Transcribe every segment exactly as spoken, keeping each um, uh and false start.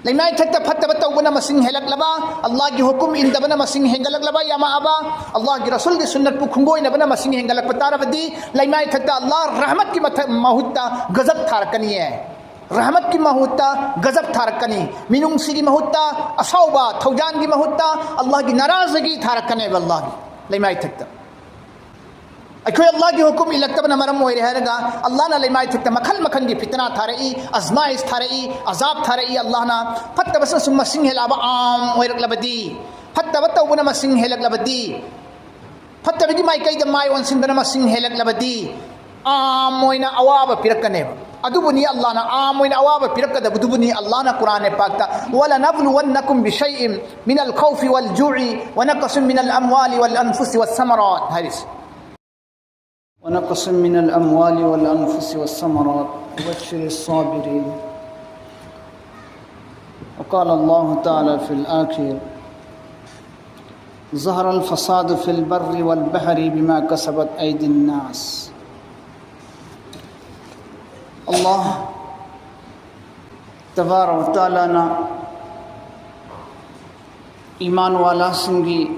ꯂꯩꯃꯥꯏꯊꯛꯇ ꯐꯠꯇꯕ ꯇꯧꯕꯅ ꯃꯁꯤꯡ ꯍꯦꯜꯂꯛꯂꯕ, ꯑꯜꯂꯥꯍꯒꯤ ꯍꯨꯀꯨꯝ ꯏꯟꯗꯕꯅ ꯃꯁꯤꯡ ꯍꯦꯟꯒꯠꯂꯛꯂꯕ, ꯌꯥꯃꯥ ꯑꯕꯥ, ꯑꯜꯂꯥꯍꯒꯤ ꯔꯁꯨꯜꯒꯤ ꯁꯨꯟꯅꯠꯄꯨ ꯈꯨꯡꯒꯣꯏꯅꯕꯅ ꯃꯁꯤꯡ ꯍꯦꯟꯒꯠꯂꯛꯄ ꯇꯥꯔꯕꯗꯤ, ꯂꯩꯃꯥꯏꯊꯛꯇ ꯑꯜꯂꯥꯍ ꯔꯍꯃꯠꯀꯤ ꯃꯊꯛ, ꯃꯍꯨꯠꯇ ꯒꯖꯕ ꯊꯥꯔꯛꯀꯅꯤꯌꯦ꯫ ꯔꯍꯃꯠꯀꯤ ꯃꯍꯨꯠꯇ ꯒꯖꯕ ꯊꯥꯔꯛꯀꯅꯤ꯫ ꯃꯤꯅꯨꯡꯁꯤꯒꯤ ꯃꯍꯨꯠꯇ ꯑꯁꯥꯎꯕ, ꯊꯧꯖꯥꯟꯒꯤ ꯃꯍꯨꯠꯇ ꯑꯜꯂꯥꯍꯒꯤ ꯅꯥꯔꯥꯖꯒꯤ ꯊꯥꯔꯛꯀꯅꯦꯕ ꯑꯜꯂꯥꯍꯒꯤ ꯂꯩꯃꯥꯏꯊꯛꯇ꯫ ꯑꯩꯈꯣꯏ ꯑꯜꯂꯥꯍꯒꯤ ꯍꯨꯀꯨꯝ ꯏꯜꯂꯛꯇꯕꯅ ꯃꯔꯝ ꯑꯣꯏꯔꯦ ꯍꯥꯏꯔꯒ ꯑꯜꯂꯥꯍꯅ ꯂꯩꯃꯥꯏꯊꯛꯇ ꯃꯈꯜ ꯃꯈꯜꯒꯤ ꯐꯤꯇꯅꯥ ꯊꯥꯔꯛꯏ, ꯑꯖꯃꯥꯏꯁ ꯊꯥꯔꯛꯏ, ꯑꯖꯥꯕ ꯊꯥꯔꯛꯏ꯫ ꯑꯜꯂꯥꯍꯅ ꯐꯠꯇꯕꯁꯤꯅ ꯁꯨꯝ ꯃꯁꯤꯡ ꯍꯦꯜꯂꯛꯑꯕ ꯑꯥꯝ ꯑꯣꯏꯔꯛꯂꯕꯗꯤ, ꯐꯠꯇꯕ ꯇꯧꯕꯅ ꯃꯁꯤꯡ ꯍꯦꯜꯂꯛꯂꯕꯗꯤ, ꯐꯠꯇꯕꯒꯤ ꯃꯥꯏꯀꯩꯗ ꯃꯥꯏ ꯑꯣꯟꯁꯤꯟꯕꯅ ꯃꯁꯤꯡ ꯍꯦꯜꯂꯛꯂꯕꯗꯤ, ꯑꯥꯝ ꯑꯣꯏꯅ ꯑꯋꯥꯕ ꯄꯤꯔꯛꯀꯅꯦꯕ꯫ ꯑꯗꯨꯕꯨꯅꯤ ꯑꯜꯂꯥꯍꯅ ꯑꯥꯝ ꯑꯣꯏꯅ ꯑꯋꯥꯕ ꯄꯤꯔꯛꯀꯗꯕꯗꯨꯕꯨꯅꯤ ꯑꯜꯂꯥꯍꯅ ꯀꯨꯔꯥꯟ ꯄꯥꯛꯇ "ولنبلونكم بشيء من الخوف والجوع ونقص من الأموال والأنفس والثمرات" ꯍꯥꯏꯔꯤꯁꯦ꯫ "ونقص من الأموال والأنفس والثمرات وبشر الصابرين". وقال الله تعالى في الآخر: "ظهر الفساد في البر والبحر بما كسبت أيدي الناس". ꯑꯜꯂꯥꯍ ꯇꯕꯥꯔꯛ ꯋ ꯇꯥꯂꯥꯅ ꯏꯃꯥꯟ ꯋꯥꯂꯥꯁꯤꯡꯒꯤ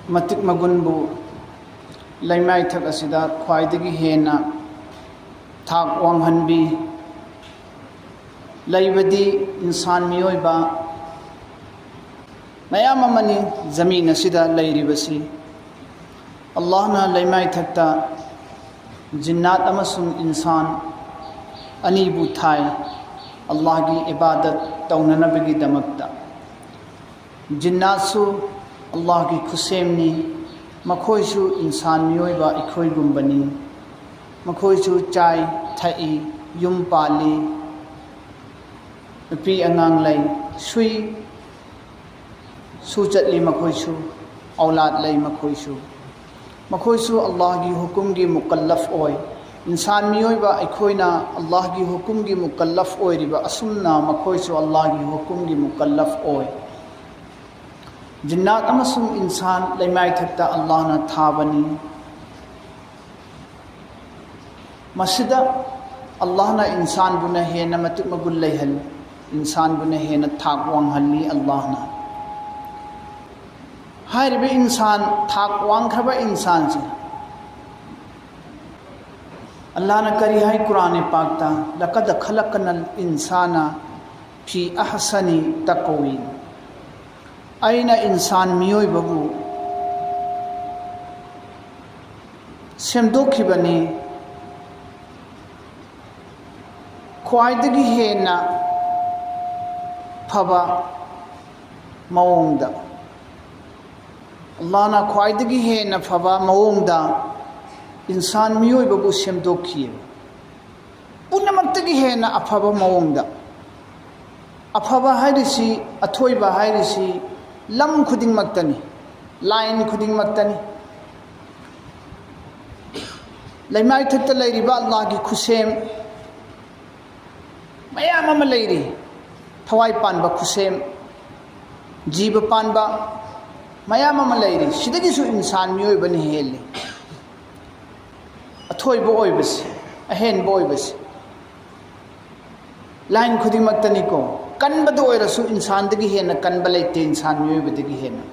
ꯃꯇꯤꯛ ꯃꯒꯨꯟꯕꯨ ꯂꯩꯃꯥꯏꯊꯛ ꯑꯁꯤꯗ ꯈ꯭ꯋꯥꯏꯗꯒꯤ ꯍꯦꯟꯅ ꯊꯥꯛ ꯋꯥꯡꯍꯟꯕꯤ꯫ ꯂꯩꯕꯗꯤ ꯏꯟꯁꯥꯟ ꯃꯤꯑꯣꯏꯕ ꯃꯌꯥꯝ ꯑꯃꯅꯤ ꯖꯃꯤꯟ ꯑꯁꯤꯗ ꯂꯩꯔꯤꯕꯁꯤ꯫ ꯑꯜꯂꯥꯍꯅ ꯂꯩꯃꯥꯏꯊꯛꯇ ꯖꯤꯟꯅꯥꯠ ꯑꯃꯁꯨꯡ ꯏꯟꯁꯥꯟ ꯑꯅꯤꯕꯨ ꯊꯥꯏ, ꯑꯜꯂꯥꯍꯒꯤ ꯏꯕꯥꯗꯠ ꯇꯧꯅꯅꯕꯒꯤꯗꯃꯛꯇ꯫ ꯖꯤꯟꯅꯥꯠꯁꯨ ꯑꯜꯂꯥꯍꯒꯤ ꯈꯨꯠꯁꯦꯝꯅꯤ, ꯃꯈꯣꯏꯁꯨ ꯏꯟꯁꯥꯟ ꯃꯤꯑꯣꯏꯕ ꯑꯩꯈꯣꯏꯒꯨꯝꯕꯅꯤ꯫ ꯃꯈꯣꯏꯁꯨ ꯆꯥꯏ, ꯊꯛꯏ, ꯌꯨꯝ ꯄꯥꯜꯂꯤ, ꯅꯨꯄꯤ ꯑꯉꯥꯡ ꯂꯩ, ꯁꯨꯏ, ꯁꯨ ꯆꯠꯂꯤ ꯃꯈꯣꯏꯁꯨ, ꯑꯧꯂꯥꯗ ꯂꯩ ꯃꯈꯣꯏꯁꯨ꯫ ꯃꯈꯣꯏꯁꯨ ꯑꯜꯂꯥꯍꯒꯤ ꯍꯨꯀꯨꯝꯒꯤ ꯃꯨꯀꯜꯂꯐ ꯑꯣꯏ꯫ ꯏꯟꯁꯥꯟ ꯃꯤꯑꯣꯏꯕ ꯑꯩꯈꯣꯏꯅ ꯑꯜꯂꯥꯍꯒꯤ ꯍꯨꯀꯨꯝꯒꯤ ꯃꯨꯀꯜꯂꯐ ꯑꯣꯏꯔꯤꯕ ꯑꯁꯨꯝꯅ ꯃꯈꯣꯏꯁꯨ ꯑꯜꯂꯥꯍꯒꯤ ꯍꯨꯀꯨꯝꯒꯤ ꯃꯨꯀꯜꯂꯐ ꯑꯣꯏ꯫ ꯖꯤꯟꯅꯥꯠ ꯑꯃꯁꯨꯡ ꯏꯟꯁꯥꯟ ꯂꯩꯃꯥꯏꯊꯛꯇ ꯑꯜꯂꯥꯍꯅ ꯊꯥꯕꯅꯤ꯫ ꯃꯁꯤꯗ ꯑꯜꯂꯥꯍꯅ ꯏꯟꯁꯥꯟꯕꯨꯅ ꯍꯦꯟꯅ ꯃꯇꯤꯛ ꯃꯒꯨꯟ ꯂꯩꯍꯜꯂꯤ, ꯏꯟꯁꯥꯟꯕꯨꯅ ꯍꯦꯟꯅ ꯊꯥꯛ ꯋꯥꯡꯍꯜꯂꯤ꯫ ꯑꯜꯂꯥꯍꯅ ꯍꯥꯏꯔꯤꯕ ꯏꯟꯁꯥꯟ, ꯊꯥꯛ ꯋꯥꯡꯈ꯭ꯔꯕ ꯏꯟꯁꯥꯟꯁꯦ, ꯑꯜꯂꯥꯍꯅ ꯀꯔꯤ ꯍꯥꯏ ꯀꯨꯔꯥꯟ ꯄꯥꯛꯇ? "ꯂꯀꯗ ꯈꯂꯛꯅꯜ ꯏꯟꯁꯥꯅ ꯐꯤ ꯑꯍꯁꯅꯤ ꯇꯛꯋꯤꯝ"꯫ ꯑꯩꯅ ꯏꯟꯁꯥꯟ ꯃꯤꯑꯣꯏꯕꯕꯨ ꯁꯦꯝꯗꯣꯛꯈꯤꯕꯅꯤ ꯈ꯭ꯋꯥꯏꯗꯒꯤ ꯍꯦꯟꯅ ꯐꯕ ꯃꯑꯣꯡꯗ꯫ ꯑꯜꯂꯥꯍꯅ ꯈ꯭ꯋꯥꯏꯗꯒꯤ ꯍꯦꯟꯅ ꯐꯕ ꯃꯑꯣꯡꯗ ꯏꯟꯁꯥꯟ ꯃꯤꯑꯣꯏꯕꯕꯨ ꯁꯦꯝꯗꯣꯛꯈꯤ꯫ ꯄꯨꯝꯅꯃꯛꯇꯒꯤ ꯍꯦꯟꯅ ꯑꯐꯕ ꯃꯑꯣꯡꯗ꯫ ꯑꯐꯕ ꯍꯥꯏꯔꯤꯁꯤ, ꯑꯊꯣꯏꯕ ꯍꯥꯏꯔꯤꯁꯤ ꯂꯝ ꯈꯨꯗꯤꯡꯃꯛꯇꯅꯤ, ꯂꯥꯏꯟ ꯈꯨꯗꯤꯡꯃꯛꯇꯅꯤ꯫ ꯂꯩꯃꯥꯏꯊꯛꯇ ꯂꯩꯔꯤꯕ ꯑꯜꯂꯥꯍꯒꯤ ꯈꯨꯠꯁꯦꯝ ꯃꯌꯥꯝ ꯑꯃ ꯂꯩꯔꯤ꯫ ꯊꯋꯥꯏ ꯄꯥꯟꯕ ꯈꯨꯠꯁꯦꯝ, ꯖꯤꯕ ꯄꯥꯟꯕ ꯃꯌꯥꯝ ꯑꯃ ꯂꯩꯔꯤ꯫ ꯁꯤꯗꯒꯤꯁꯨ ꯏꯟꯁꯥꯟ ꯃꯤꯑꯣꯏꯕꯅ ꯍꯦꯜꯂꯤ ꯑꯊꯣꯏꯕ ꯑꯣꯏꯕꯁꯤ, ꯑꯍꯦꯟꯕ ꯑꯣꯏꯕꯁꯤ꯫ ꯂꯥꯏꯟ ꯈꯨꯗꯤꯡꯃꯛꯇꯅꯤꯀꯣ꯫ ꯀꯟꯕꯗ ꯑꯣꯏꯔꯁꯨ ꯏꯟꯁꯥꯟꯗꯒꯤ ꯍꯦꯟꯅ ꯀꯟꯕ ꯂꯩꯇꯦ, ꯏꯟꯁꯥꯟ ꯃꯤꯑꯣꯏꯕꯗꯒꯤ ꯍꯦꯟꯅ꯫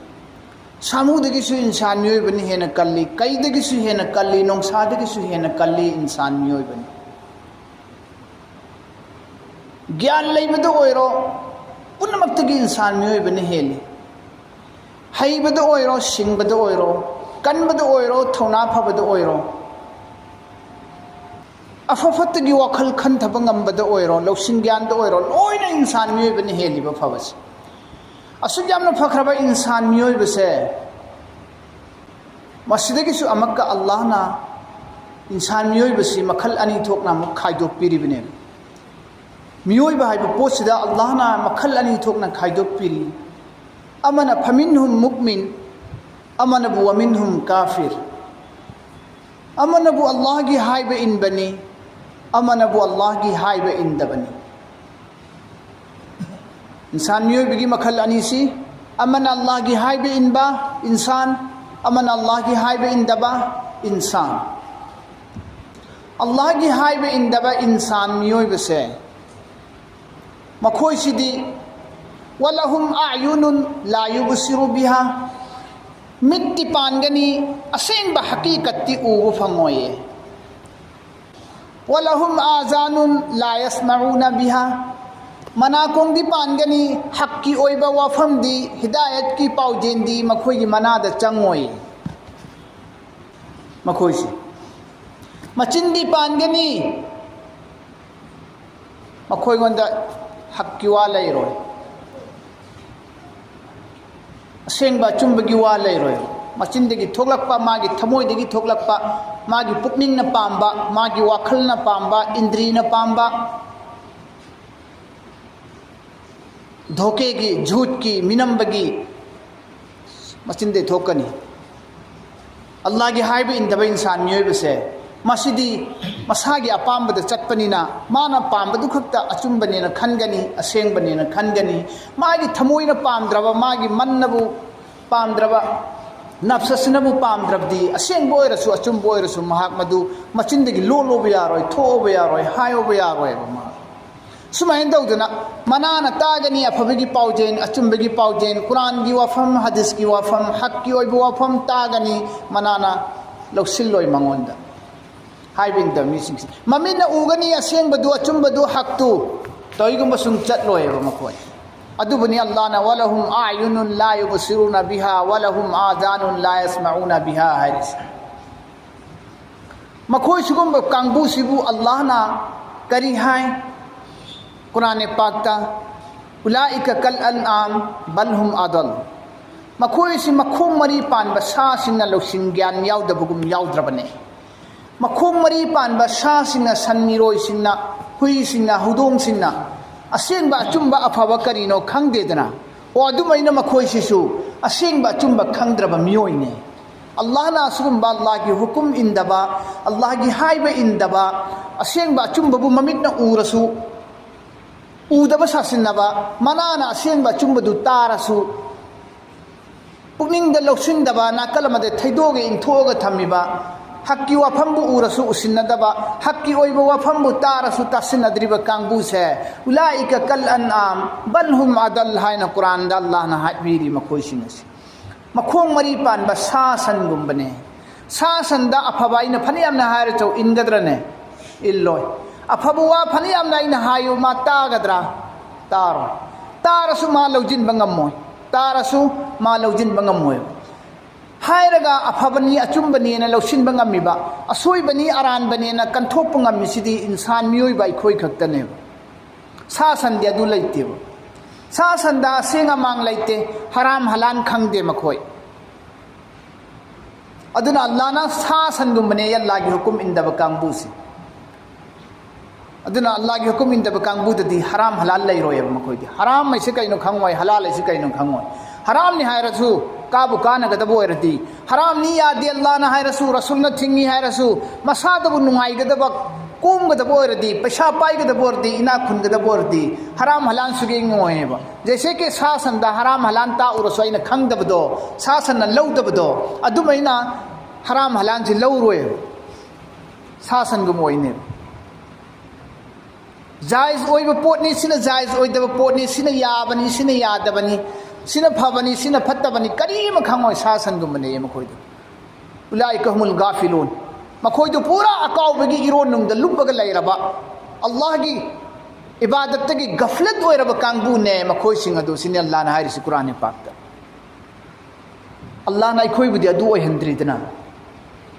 ꯁꯥꯃꯨꯗꯒꯤꯁꯨ ꯏꯟꯁꯥꯟ ꯃꯤꯑꯣꯏꯕꯅ ꯍꯦꯟꯅ ꯀꯜꯂꯤ, ꯀꯩꯗꯒꯤꯁꯨ ꯍꯦꯟꯅ ꯀꯜꯂꯤ, ꯅꯣꯡꯁꯥꯗꯒꯤꯁꯨ ꯍꯦꯟꯅ ꯀꯜꯂꯤ ꯏꯟꯁꯥꯟ ꯃꯤꯑꯣꯏꯕꯅꯤ꯫ ꯒ꯭ꯌꯥꯟ ꯂꯩꯕꯗ ꯑꯣꯏꯔꯣ, ꯄꯨꯝꯅꯃꯛꯇꯒꯤ ꯏꯟꯁꯥꯟ ꯃꯤꯑꯣꯏꯕꯅ ꯍꯦꯜꯂꯤ꯫ ꯍꯩꯕꯗ ꯑꯣꯏꯔꯣ, ꯁꯤꯡꯕꯗ ꯑꯣꯏꯔꯣ, ꯀꯟꯕꯗ ꯑꯣꯏꯔꯣ, ꯊꯧꯅꯥ ꯐꯕꯗ ꯑꯣꯏꯔꯣ, ꯑꯐ ꯐꯠꯇꯒꯤ ꯋꯥꯈꯜ ꯈꯟꯊꯕ ꯉꯝꯕꯗ ꯑꯣꯏꯔꯣ, ꯂꯧꯁꯤꯡ ꯒ꯭ꯌꯥꯟꯗ ꯑꯣꯏꯔꯣ, ꯂꯣꯏꯅ ꯏꯟꯁꯥꯟ ꯃꯤꯑꯣꯏꯕꯅ ꯍꯦꯜꯂꯤꯕ ꯐꯕꯁꯦ꯫ ꯑꯁꯨꯛ ꯌꯥꯝꯅ ꯐꯈ꯭ꯔꯕ ꯏꯟꯁꯥꯟ ꯃꯤꯑꯣꯏꯕꯁꯦ, ꯃꯁꯤꯗꯒꯤꯁꯨ ꯑꯃꯨꯛꯀ ꯑꯜꯂꯥꯍꯅ ꯏꯟꯁꯥꯟ ꯃꯤꯑꯣꯏꯕꯁꯤ ꯃꯈꯜ ꯑꯅꯤ ꯊꯣꯛꯅ ꯑꯃꯨꯛ ꯈꯥꯏꯗꯣꯛꯄꯤꯔꯤꯕꯅꯦꯕ꯫ ꯃꯤꯑꯣꯏꯕ ꯍꯥꯏꯕ ꯄꯣꯠꯁꯤꯗ ꯑꯜꯂꯥꯍꯅ ꯃꯈꯜ ꯑꯅꯤ ꯊꯣꯛꯅ ꯈꯥꯏꯗꯣꯛꯄꯤꯔꯤ꯫ ꯑꯃꯅ "ꯐꯃꯤꯟꯍꯨꯝ ꯃꯨꯛꯃꯤꯟ", ꯑꯃꯅꯕꯨ "ꯋꯃꯤꯟꯍꯨꯝ ꯀꯥꯐꯤꯔ"꯫ ꯑꯃꯅꯕꯨ ꯑꯜꯂꯥꯍꯒꯤ ꯍꯥꯏꯕ ꯏꯟꯕꯅꯤ, ꯑꯃꯅꯕꯨ ꯑꯜꯂꯥꯍꯒꯤ ꯍꯥꯏꯕ ꯏꯟꯗꯕꯅꯤ꯫ ꯏꯟꯁꯥꯟ ꯃꯤꯑꯣꯏꯕꯒꯤ ꯃꯈꯜ ꯑꯅꯤꯁꯤ, ꯑꯃꯅ ꯑꯜꯂꯥꯍꯒꯤ ꯍꯥꯏꯕ ꯏꯟꯕ ꯏꯟꯁꯥꯟ, ꯑꯃꯅ ꯑꯜꯂꯥꯍꯒꯤ ꯍꯥꯏꯕ ꯏꯟꯗꯕ ꯏꯟꯁꯥꯟ꯫ ꯑꯜꯂꯥꯍꯒꯤ ꯍꯥꯏꯕ ꯏꯟꯗꯕ ꯏꯟꯁꯥꯟ ꯃꯤꯑꯣꯏꯕꯁꯦ, ꯃꯈꯣꯏꯁꯤꯗꯤ, "ꯋꯂꯍꯨꯝ ꯑꯌꯨꯅꯨꯟ ꯂꯥ ꯌꯨꯕꯁꯤꯔꯨ ꯕꯤꯍꯥ", ꯃꯤꯠꯇꯤ ꯄꯥꯟꯒꯅꯤ, ꯑꯁꯦꯡꯕ ꯍꯀꯤꯀꯠꯇꯤ ꯎꯕ ꯐꯪꯉꯣꯏꯌꯦ꯫ "ꯋꯂꯍꯨꯝ ꯑꯥꯖꯥꯅꯨꯟ ꯂꯥ ꯌꯁꯃꯎꯅ ꯕꯤꯍꯥ", ꯃꯅꯥꯀꯣꯡꯗꯤ ꯄꯥꯟꯒꯅꯤ, ꯍꯛꯀꯤ ꯑꯣꯏꯕ ꯋꯥꯐꯝꯗꯤ, ꯍꯤꯗꯥꯌꯠꯀꯤ ꯄꯥꯎꯖꯦꯜꯗꯤ ꯃꯈꯣꯏꯒꯤ ꯃꯅꯥꯗ ꯆꯪꯉꯣꯏ꯫ ꯃꯈꯣꯏꯁꯤ ꯃꯆꯤꯟꯗꯤ ꯄꯥꯟꯒꯅꯤ, ꯃꯈꯣꯏꯉꯣꯟꯗ ꯍꯛꯀꯤ ꯋꯥ ꯂꯩꯔꯣꯏ, ꯑꯁꯦꯡꯕ ꯑꯆꯨꯝꯕꯒꯤ ꯋꯥ ꯂꯩꯔꯣꯏ꯫ ꯃꯆꯤꯟꯗꯒꯤ ꯊꯣꯛꯂꯛꯄ, ꯃꯥꯒꯤ ꯊꯃꯣꯏꯗꯒꯤ ꯊꯣꯛꯂꯛꯄ, ꯃꯥꯒꯤ ꯄꯨꯛꯅꯤꯡꯅ ꯄꯥꯝꯕ, ꯃꯥꯒꯤ ꯋꯥꯈꯜꯅ ꯄꯥꯝꯕ, ꯏꯟꯗ꯭ꯔꯤꯅ ꯄꯥꯝꯕ, ꯙꯣꯀꯦꯒꯤ, ꯖꯨꯠꯀꯤ, ꯃꯤꯅꯝꯕꯒꯤ ꯃꯆꯤꯟꯗꯒꯤ ꯊꯣꯛꯀꯅꯤ꯫ ꯑꯜꯂꯥꯍꯒꯤ ꯍꯥꯏꯕ ꯏꯟꯗꯕ ꯏꯟꯁꯥꯟ ꯃꯤꯑꯣꯏꯕꯁꯦ, ꯃꯁꯤꯗꯤ ꯃꯁꯥꯒꯤ ꯑꯄꯥꯝꯕꯗ ꯆꯠꯄꯅꯤꯅ, ꯃꯥꯅ ꯄꯥꯝꯕꯗꯨ ꯈꯛꯇ ꯑꯆꯨꯝꯕꯅꯦꯅ ꯈꯟꯒꯅꯤ, ꯑꯁꯦꯡꯕꯅꯦꯅ ꯈꯟꯒꯅꯤ꯫ ꯃꯥꯒꯤ ꯊꯃꯣꯏꯅ ꯄꯥꯝꯗ꯭ꯔꯕ, ꯃꯥꯒꯤ ꯃꯟꯅꯕꯨ ꯄꯥꯝꯗ꯭ꯔꯕ, ꯅꯞꯁꯁꯤꯅꯕꯨ ꯄꯥꯝꯗ꯭ꯔꯕꯗꯤ, ꯑꯁꯦꯡꯕ ꯑꯣꯏꯔꯁꯨ ꯑꯆꯨꯝꯕ ꯑꯣꯏꯔꯁꯨ, ꯃꯍꯥꯛ ꯃꯗꯨ ꯃꯆꯤꯟꯗꯒꯤ ꯂꯣꯜꯂꯨꯕ ꯌꯥꯔꯣꯏ, ꯊꯣꯛꯎꯕ ꯌꯥꯔꯣꯏ, ꯍꯥꯏꯌꯨꯕ ꯌꯥꯔꯣꯏꯕ ꯃꯍꯥꯛ꯫ ꯁꯨꯃꯥꯏꯅ ꯇꯧꯗꯅ, ꯃꯅꯥꯅ ꯇꯥꯒꯅꯤ ꯑꯐꯕꯒꯤ ꯄꯥꯎꯖꯦꯜ, ꯑꯆꯨꯝꯕꯒꯤ ꯄꯥꯎꯖꯦꯜ, ꯀꯨꯔꯥꯟꯒꯤ ꯋꯥꯐꯝ, ꯍꯗꯤꯁꯀꯤ ꯋꯥꯐꯝ, ꯍꯛꯀꯤ ꯑꯣꯏꯕ ꯋꯥꯐꯝ ꯇꯥꯒꯅꯤ, ꯃꯅꯥꯅ ꯂꯧꯁꯤꯜꯂꯣꯏ ꯃꯉꯣꯟꯗ꯫ ꯍꯥꯏꯕ ꯏꯟꯗꯕ ꯃꯤꯁꯤꯡꯁꯦ, ꯃꯃꯤꯠꯅ ꯎꯒꯅꯤ ꯑꯁꯦꯡꯕꯗꯨ, ꯑꯆꯨꯝꯕꯗꯨ, ꯍꯛꯇꯨ, ꯇꯧꯏꯒꯨꯝꯕ ꯁꯨꯝ ꯆꯠꯂꯣꯏꯕ ꯃꯈꯣꯏ꯫ ꯑꯗꯨꯕꯨꯅꯤ ꯑꯜꯂꯥꯍꯅ "ꯋꯂꯍꯨꯝ ꯑꯌꯨꯅꯨꯟ ꯂꯥ ꯌꯨꯕꯁꯤꯔꯨꯅ ꯕꯤꯍꯥ ꯋꯂꯍꯨꯝ ꯑꯥꯖꯥꯅꯨꯟ ꯂꯥ ꯌꯁꯃꯎꯅ ꯕꯤꯍꯥ" ꯍꯥꯏꯔꯤꯁꯦ꯫ ꯃꯈꯣꯏ ꯁꯤꯒꯨꯝꯕ ꯀꯥꯡꯕꯨꯁꯤꯕꯨ ꯑꯜꯂꯥꯍꯅ ꯀꯔꯤ ꯍꯥꯏ? ꯀꯨꯔꯥꯟ ꯄꯥꯛꯇ, "ꯎꯂꯥꯏꯀ ꯀꯜ ꯑꯟꯑꯥꯝ ꯕꯜ ꯍꯨꯝ ꯑꯗꯜ", ꯃꯈꯣꯏꯁꯤ ꯃꯈꯣꯡ ꯃꯔꯤ ꯄꯥꯟꯕ ꯁꯥꯁꯤꯡꯅ ꯂꯧꯁꯤꯡ ꯒ꯭ꯌꯥꯟ ꯌꯥꯎꯗꯕꯒꯨꯝ ꯌꯥꯎꯗ꯭ꯔꯕꯅꯦ꯫ ꯃꯈꯣꯡ ꯃꯔꯤ ꯄꯥꯟꯕ ꯁꯥꯁꯤꯡꯅ, ꯁꯟ ꯃꯤꯔꯣꯏꯁꯤꯡꯅ, ꯍꯨꯏꯁꯤꯡꯅ, ꯍꯧꯗꯣꯡꯁꯤꯡꯅ ꯑꯁꯦꯡꯕ ꯑꯆꯨꯝꯕ ꯑꯐꯕ ꯀꯔꯤꯅꯣ ꯈꯪꯗꯦꯗꯅ꯫ ꯑꯣ, ꯑꯗꯨꯃꯥꯏꯅ ꯃꯈꯣꯏꯁꯤꯁꯨ ꯑꯁꯦꯡꯕ ꯑꯆꯨꯝꯕ ꯈꯪꯗ꯭ꯔꯕ ꯃꯤꯑꯣꯏꯅꯤ꯫ ꯑꯜꯂꯥꯍꯅ ꯑꯁꯤꯒꯨꯝꯕ ꯑꯜꯂꯥꯍꯒꯤ ꯍꯨꯀꯨꯝ ꯏꯟꯗꯕ, ꯑꯜꯂꯥꯍꯒꯤ ꯍꯥꯏꯕ ꯏꯟꯗꯕ, ꯑꯁꯦꯡꯕ ꯑꯆꯨꯝꯕꯕꯨ ꯃꯃꯤꯠꯅ ꯎꯔꯁꯨ ꯎꯗꯕ ꯁꯥꯁꯤꯟꯅꯕ, ꯃꯅꯥꯅ ꯑꯁꯦꯡꯕ ꯑꯆꯨꯝꯕꯗꯨ ꯇꯥꯔꯁꯨ ꯄꯨꯛꯅꯤꯡꯗ ꯂꯧꯁꯤꯟꯗꯕ, ꯅꯥꯀꯜ ꯑꯃꯗ ꯊꯩꯗꯣꯛꯑꯒ ꯏꯟꯊꯣꯛꯑꯒ ꯊꯝꯃꯤꯕ, ꯍꯛꯀꯤ ꯋꯥꯐꯝꯕꯨ ꯎꯔꯁꯨ ꯎꯁꯤꯟꯅꯗꯕ, ꯍꯛꯀꯤ ꯑꯣꯏꯕ ꯋꯥꯐꯝꯕꯨ ꯇꯥꯔꯁꯨ ꯇꯥꯁꯤꯟꯅꯗ꯭ꯔꯤꯕ ꯀꯥꯡꯕꯨꯁꯦ, "ꯎꯂꯥꯏꯀ ꯀꯜ ꯑꯟꯑꯥꯝ ꯕꯜ ꯍꯨꯝ ꯑꯗꯜ" ꯍꯥꯏꯅ ꯀꯨꯔꯥꯟꯗ ꯑꯜꯂꯥꯍꯅ ꯍꯥꯏꯕꯤꯔꯤ꯫ ꯃꯈꯣꯏꯁꯤꯡ ꯑꯁꯤ ꯃꯈꯣꯡ ꯃꯔꯤ ꯄꯥꯟꯕ ꯁꯥ ꯁꯟꯒꯨꯝꯕꯅꯦ꯫ ꯁꯥ ꯁꯟꯗ ꯑꯐꯕ ꯑꯩꯅ ꯐꯅꯌꯥꯝꯅ ꯍꯥꯏꯔꯁꯨ ꯏꯟꯒꯗ꯭ꯔꯅꯦ? ꯏꯜꯂꯣꯏ꯫ ꯑꯐꯕ ꯋꯥ ꯐꯅꯌꯥꯝꯅ ꯑꯩꯅ ꯍꯥꯏꯌꯨ, ꯃꯥ ꯇꯥꯒꯗ꯭ꯔꯥ? ꯇꯥꯔꯣꯏ꯫ ꯇꯥꯔꯁꯨ ꯃꯥ ꯂꯧꯁꯤꯟꯕ ꯉꯝꯃꯣꯏ꯫ ꯇꯥꯔꯁꯨ ꯃꯥ ꯂꯧꯁꯤꯟꯕ ꯉꯝꯃꯣꯏ꯫ ꯍꯥꯏꯔꯒ ꯑꯐꯕꯅꯤ, ꯑꯆꯨꯝꯕꯅꯦꯅ ꯂꯧꯁꯤꯟꯕ ꯉꯝꯃꯤꯕ, ꯑꯁꯣꯏꯕꯅꯤ, ꯑꯔꯥꯟꯕꯅꯦꯅ ꯀꯟꯊꯣꯛꯄ ꯉꯝꯃꯤꯁꯤꯗꯤ ꯏꯟꯁꯥꯟ, ꯃꯤꯑꯣꯏꯕ ꯑꯩꯈꯣꯏ ꯈꯛꯇꯅꯦꯕ꯫ ꯁꯥ ꯁꯟꯗꯤ ꯑꯗꯨ ꯂꯩꯇꯦꯕ꯫ ꯁꯥ ꯁꯟꯗ ꯑꯁꯦꯡ ꯑꯃꯥꯡ ꯂꯩꯇꯦ, ꯍꯔꯥꯝ ꯍꯂꯥꯟ ꯈꯪꯗꯦ ꯃꯈꯣꯏ꯫ ꯑꯗꯨꯅ ꯑꯜꯂꯥꯅ ꯁꯥ ꯁꯟꯒꯨꯝꯕꯅꯦ ꯑꯜꯂꯥꯒꯤ ꯍꯨꯀꯨꯝ ꯏꯟꯗꯕ ꯀꯥꯡꯕꯨꯁꯦ꯫ ꯑꯗꯨꯅ ꯑꯜꯂꯥꯒꯤ ꯍꯨꯀꯨꯝ ꯏꯟꯗꯕ ꯀꯥꯡꯕꯨꯗꯗꯤ ꯍꯔꯥꯝ ꯍꯂꯥꯜ ꯂꯩꯔꯣꯏꯕ ꯃꯈꯣꯏꯗꯤ꯫ ꯍꯔꯥꯝ ꯍꯥꯏꯁꯦ ꯀꯩꯅꯣ ꯈꯪꯉꯣꯏ, ꯍꯂꯥꯜ ꯍꯥꯏꯁꯦ ꯀꯩꯅꯣ ꯈꯪꯉꯣꯏ꯫ ꯍꯔꯥꯝꯅꯤ ꯍꯥꯏꯔꯁꯨ ꯀꯥꯕꯨ ꯀꯥꯟꯅꯒꯗꯕ ꯑꯣꯏꯔꯗꯤ, ꯍꯔꯥꯝꯅꯤ ꯌꯥꯗꯦ ꯑꯜꯂꯥꯅ ꯍꯥꯏꯔꯁꯨ, ꯔꯁꯨꯜꯅ ꯊꯤꯡꯉꯤ ꯍꯥꯏꯔꯁꯨ, ꯃꯁꯥꯗꯕꯨ ꯅꯨꯡꯉꯥꯏꯒꯗꯕ, ꯀꯣꯝꯒꯗꯕ ꯑꯣꯏꯔꯗꯤ, ꯄꯩꯁꯥ ꯄꯥꯏꯒꯗꯕ ꯑꯣꯏꯔꯗꯤ, ꯏꯅꯥꯛ ꯈꯨꯟꯒꯗꯕ ꯑꯣꯏꯔꯗꯤ ꯍꯔꯥꯝ ꯍꯂꯥꯜ ꯁꯨꯛꯌꯦꯡ ꯌꯦꯡꯉꯣꯏꯕ꯫ ꯖꯩꯁꯦ ꯀꯤ ꯁꯥ ꯁꯟꯗ ꯍꯔꯥꯝ ꯍꯂꯥꯜ ꯇꯥꯛꯎꯔꯁꯨ ꯑꯩꯅ ꯈꯪꯗꯕꯗꯣ, ꯁꯥ ꯁꯟꯅ ꯂꯧꯗꯕꯗꯣ, ꯑꯗꯨꯃꯥꯏꯅ ꯍꯔꯥꯝ ꯍꯂꯥꯜꯁꯤ ꯂꯧꯔꯣꯏꯕ꯫ ꯁꯥ ꯁꯟꯒꯨꯝꯕ ꯑꯣꯏꯅꯦꯕ꯫ ꯖꯥꯏꯖ ꯑꯣꯏꯕ ꯄꯣꯠꯅꯤ, ꯁꯤꯅ ꯖꯥꯏꯖ ꯑꯣꯏꯗꯕ ꯄꯣꯠꯅꯤ, ꯁꯤꯅ ꯌꯥꯕꯅꯤ, ꯁꯤꯅ ꯌꯥꯗꯕꯅꯤ, ꯁꯤꯅ ꯐꯕꯅꯤ, ꯁꯤꯅ ꯐꯠꯇꯕꯅꯤ, ꯀꯔꯤꯃ ꯈꯪꯉꯣꯏ꯫ ꯁꯥ ꯁꯟꯒꯨꯝꯕꯅꯦ ꯃꯈꯣꯏꯗꯣ꯫ ꯎꯂꯥꯏꯀ ꯍꯨꯃꯨꯜ ꯒꯥꯐꯤꯂꯨꯟ꯫ ꯃꯈꯣꯏꯗꯨ ꯄꯨꯔꯥ ꯑꯀꯥꯎꯕꯒꯤ ꯏꯔꯣꯟꯅꯨꯡꯗ ꯂꯨꯞꯄꯒ ꯂꯩꯔꯕ, ꯑꯜꯂꯥꯍꯒꯤ ꯏꯕꯥꯗꯠꯇꯒꯤ ꯒꯐꯂꯠ ꯑꯣꯏꯔꯕ ꯀꯥꯡꯕꯨꯅꯦ ꯃꯈꯣꯏꯁꯤꯡ ꯑꯗꯨ, ꯁꯤꯅꯤ ꯑꯜꯂꯥꯍꯅ ꯍꯥꯏꯔꯤꯁꯤ ꯀꯨꯔꯥꯟ ꯄꯥꯛꯇ꯫ ꯑꯜꯂꯥꯍꯅ ꯑꯩꯈꯣꯏꯕꯨꯗꯤ ꯑꯗꯨ ꯑꯣꯏꯍꯟꯗ꯭ꯔꯤꯗꯅ꯫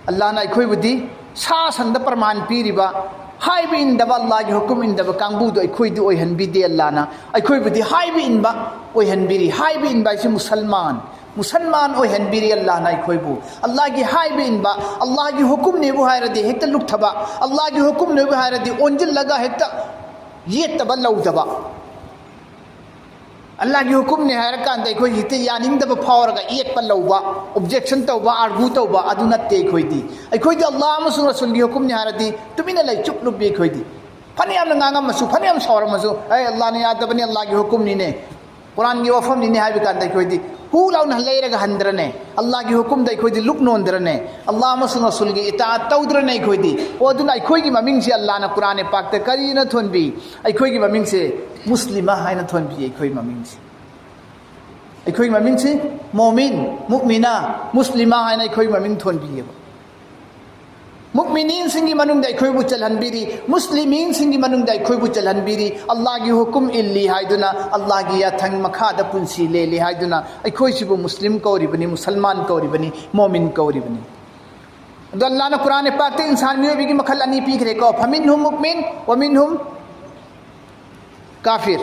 ꯑꯜꯂꯥꯍꯅ ꯑꯩꯈꯣꯏꯕꯨꯗꯤ ꯁꯥ ꯁꯟꯗ ꯄ꯭ꯔꯃꯥꯟ ꯄꯤꯔꯤꯕ, ꯍꯥꯏꯕ ꯏꯟꯗꯕ, ꯑꯜꯂꯥꯍꯒꯤ ꯍꯨꯀꯨꯝ ꯏꯟꯗꯕ ꯀꯥꯡꯕꯨꯗꯨ ꯑꯩꯈꯣꯏꯗꯤ ꯑꯣꯏꯍꯟꯕꯤꯗꯦ꯫ ꯑꯜꯂꯥꯍꯅ ꯑꯩꯈꯣꯏꯕꯨꯗꯤ ꯍꯥꯏꯕ ꯏꯟꯕ ꯑꯣꯏꯍꯟꯕꯤꯔꯤ꯫ ꯍꯥꯏꯕ ꯏꯟꯕ ꯍꯥꯏꯁꯤ ꯃꯨꯁꯜꯃꯥꯟ, ꯃꯨꯁꯜꯃꯥꯟ ꯑꯣꯏꯍꯟꯕꯤꯔꯤ ꯑꯜꯂꯥꯍꯅ ꯑꯩꯈꯣꯏꯕꯨ꯫ ꯑꯜꯂꯥꯍꯒꯤ ꯍꯥꯏꯕ ꯏꯟꯕ, ꯑꯜꯂꯥꯍꯒꯤ ꯍꯨꯀꯨꯝꯅꯦꯕꯨ ꯍꯥꯏꯔꯗꯤ ꯍꯦꯛꯇ ꯂꯨꯞꯊꯕ, ꯑꯜꯂꯥꯍꯒꯤ ꯍꯨꯀꯨꯝꯅꯦꯕꯨ ꯍꯥꯏꯔꯗꯤ ꯑꯣꯟꯁꯤꯜꯂꯒ ꯍꯦꯛꯇ ꯌꯦꯠꯇꯕ, ꯂꯧꯗꯕ꯫ ꯑꯜꯂꯥꯍꯒꯤ ꯍꯨꯀꯨꯝꯅꯦ ꯍꯥꯏꯔꯀꯥꯟꯗ ꯑꯩꯈꯣꯏ ꯍꯦꯛꯇ ꯌꯥꯅꯤꯡꯗꯕ ꯐꯥꯎꯔꯒ ꯌꯦꯠꯄ, ꯂꯧꯕ, ꯑꯣꯕꯖꯦꯛꯁꯟ ꯇꯧꯕ, ꯑꯥꯔꯒꯨ ꯇꯧꯕ, ꯑꯗꯨ ꯅꯠꯇꯦ ꯑꯩꯈꯣꯏꯗꯤ꯫ ꯑꯩꯈꯣꯏꯗꯤ ꯑꯜꯂꯥꯍ ꯑꯃꯁꯨꯡ ꯔꯁꯨꯜꯒꯤ ꯍꯨꯀꯨꯝꯅꯦ ꯍꯥꯏꯔꯗꯤ ꯇꯨꯃꯤꯟꯅ ꯂꯩ, ꯆꯨꯞ ꯂꯨꯞꯄꯤ ꯑꯩꯈꯣꯏꯗꯤ꯫ ꯐꯅꯌꯥꯝꯅ ꯉꯥꯡꯉꯝꯃꯁꯨ, ꯐꯅꯌꯥꯝ ꯁꯥꯎꯔꯝꯃꯁꯨ, "ꯑꯦ, ꯑꯜꯂꯥꯍꯅ ꯌꯥꯗꯕꯅꯤ, ꯑꯜꯂꯥꯍꯒꯤ ꯍꯨꯀꯨꯝꯅꯤꯅꯦ, ꯀꯨꯔꯥꯟꯒꯤ ꯋꯥꯐꯝꯅꯤꯅꯦ ꯍꯥꯏꯕ ꯀꯥꯟꯗ ꯑꯩꯈꯣꯏꯗꯤ ꯍꯨ ꯂꯥꯎꯅ ꯂꯩꯔꯒ ꯍꯟꯗ꯭ꯔꯅꯦ? ꯑꯜꯂꯥꯍꯒꯤ ꯍꯨꯀꯨꯝꯗ ꯑꯩꯈꯣꯏꯗꯤ ꯂꯨꯛ ꯅꯣꯟꯗ꯭ꯔꯅꯦ? ꯑꯜꯂꯥꯍ ꯑꯃꯁꯨꯡ ꯔꯁꯨꯜꯒꯤ ꯏꯇꯥꯑꯠ ꯇꯧꯗ꯭ꯔꯅꯦ ꯑꯩꯈꯣꯏꯗꯤ? ꯑꯣ, ꯑꯗꯨꯅ ꯑꯩꯈꯣꯏꯒꯤ ꯃꯃꯤꯡꯁꯦ ꯑꯜꯂꯥꯍꯅ ꯀꯨꯔꯥꯟ ꯄꯥꯛꯇ ꯀꯔꯤꯅ ꯊꯣꯟꯕꯤ? ꯑꯩꯈꯣꯏꯒꯤ ꯃꯃꯤꯡꯁꯦ ꯃꯨꯁꯂꯤꯃꯥ ꯍꯥꯏꯅ ꯊꯣꯟꯕꯤ꯫ ꯑꯩꯈꯣꯏ ꯃꯃꯤꯡꯁꯦ, ꯑꯩꯈꯣꯏꯒꯤ ꯃꯃꯤꯡꯁꯦ ꯃꯣꯃꯤꯟ, ꯃꯨꯛꯃꯤꯅꯥ, ꯃꯨꯁꯂꯤꯃꯥ ꯍꯥꯏꯅ ꯑꯩꯈꯣꯏ ꯃꯃꯤꯡ ꯊꯣꯟꯕꯤꯌꯦꯕ꯫ ꯃꯨꯛꯃꯤꯅꯤꯟꯁꯤꯡꯒꯤ ꯃꯅꯨꯡꯗ ꯑꯩꯈꯣꯏꯕꯨ ꯆꯜꯍꯟꯕꯤꯔꯤ, ꯃꯨꯁꯂꯤꯃꯤꯟꯁꯤꯡꯒꯤ ꯃꯅꯨꯡꯗ ꯑꯩꯈꯣꯏꯕꯨ ꯆꯜꯍꯟꯕꯤꯔꯤ꯫ ꯑꯜꯂꯥꯍꯒꯤ ꯍꯨꯀꯨꯝ ꯏꯜꯂꯤ ꯍꯥꯏꯗꯨꯅ, ꯑꯜꯂꯥꯍꯒꯤ ꯌꯥꯊꯪ ꯃꯈꯥꯗ ꯄꯨꯟꯁꯤ ꯂꯦꯜꯂꯤ ꯍꯥꯏꯗꯨꯅ ꯑꯩꯈꯣꯏꯁꯤꯕꯨ ꯃꯨꯁꯂꯤꯝ ꯀꯧꯔꯤꯕꯅꯤ, ꯃꯨꯁꯜꯃꯥꯟ ꯀꯧꯔꯤꯕꯅꯤ, ꯃꯣꯃꯤꯟ ꯀꯧꯔꯤꯕꯅꯤ꯫ ꯑꯗꯣ ꯑꯜꯂꯥꯍꯅ ꯀꯨꯔꯥꯟ ꯄꯥꯛꯇ ꯏꯟꯁꯥꯟ ꯃꯤꯑꯣꯏꯕꯒꯤ ꯃꯈꯜ ꯑꯅꯤ ꯄꯤꯈ꯭ꯔꯦꯀꯣ, فمنهم مؤمن ومنهم كافر꯫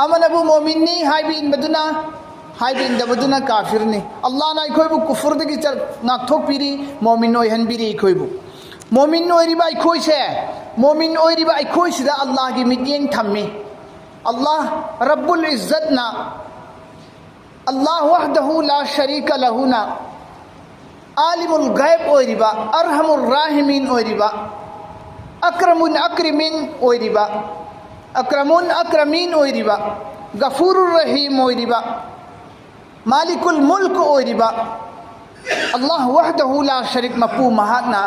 ꯑꯃꯅꯕꯨ ꯃꯣꯃꯤꯟꯅꯤ ꯍꯥꯏꯕ ꯏꯟꯕꯗꯨꯅ, ꯍꯥꯏꯕ ꯏꯟꯗꯕꯗꯨꯅ ꯀꯥꯐꯤꯔꯅꯤ꯫ ꯑꯜꯂꯥꯍꯅ ꯑꯩꯈꯣꯏꯕꯨ ꯀꯨꯐꯨꯔꯗꯒꯤ ꯆ-, ꯉꯥꯛꯊꯣꯛꯄꯤꯔꯤ, ꯃꯣꯃꯤꯟ ꯑꯣꯏꯍꯟꯕꯤꯔꯤ ꯑꯩꯈꯣꯏꯕꯨ꯫ ꯃꯣꯃꯤꯟ ꯑꯣꯏꯔꯤꯕ ꯑꯩꯈꯣꯏꯁꯦ, ꯃꯣꯃꯤꯟ ꯑꯣꯏꯔꯤꯕ ꯑꯩꯈꯣꯏꯁꯤꯗ ꯑꯜꯂꯥꯍꯒꯤ ꯃꯤꯠꯌꯦꯡ ꯊꯝꯃꯤ꯫ ꯑꯜꯂꯥꯍ ꯔꯕꯨꯜ ꯏꯖꯠꯅ, ꯑꯜꯂꯥꯍ ꯋꯥꯍꯗꯍꯨ ꯂꯥ ꯁꯔꯤꯀ ꯂꯍꯨꯅ, ꯑꯥꯂꯤꯃꯨꯜ ꯒꯥꯏꯕ ꯑꯣꯏꯔꯤꯕ, ꯑꯔꯍꯃꯨꯔ ꯔꯥꯍꯤꯃꯤꯟ ꯑꯣꯏꯔꯤꯕ, ꯑꯀ꯭ꯔꯃꯨꯟ ꯑꯀ꯭ꯔꯃꯤꯟ ꯑꯣꯏꯔꯤꯕ, ꯑꯀ꯭ꯔꯃꯨꯟ ꯑꯀ꯭ꯔꯃꯤꯟ ꯑꯣꯏꯔꯤꯕ, ꯒꯐꯨꯔꯨꯔ ꯔꯍꯤꯝ ꯑꯣꯏꯔꯤꯕ, ꯃꯥꯂꯤꯀꯨꯜ ꯃꯨꯜꯛ ꯑꯣꯏꯔꯤꯕ, ꯑꯜꯂꯥꯍ ꯋꯥꯍꯗꯍꯨ ꯂꯥ ꯁꯔꯤꯛ ꯃꯄꯨ ꯃꯍꯥꯛꯅ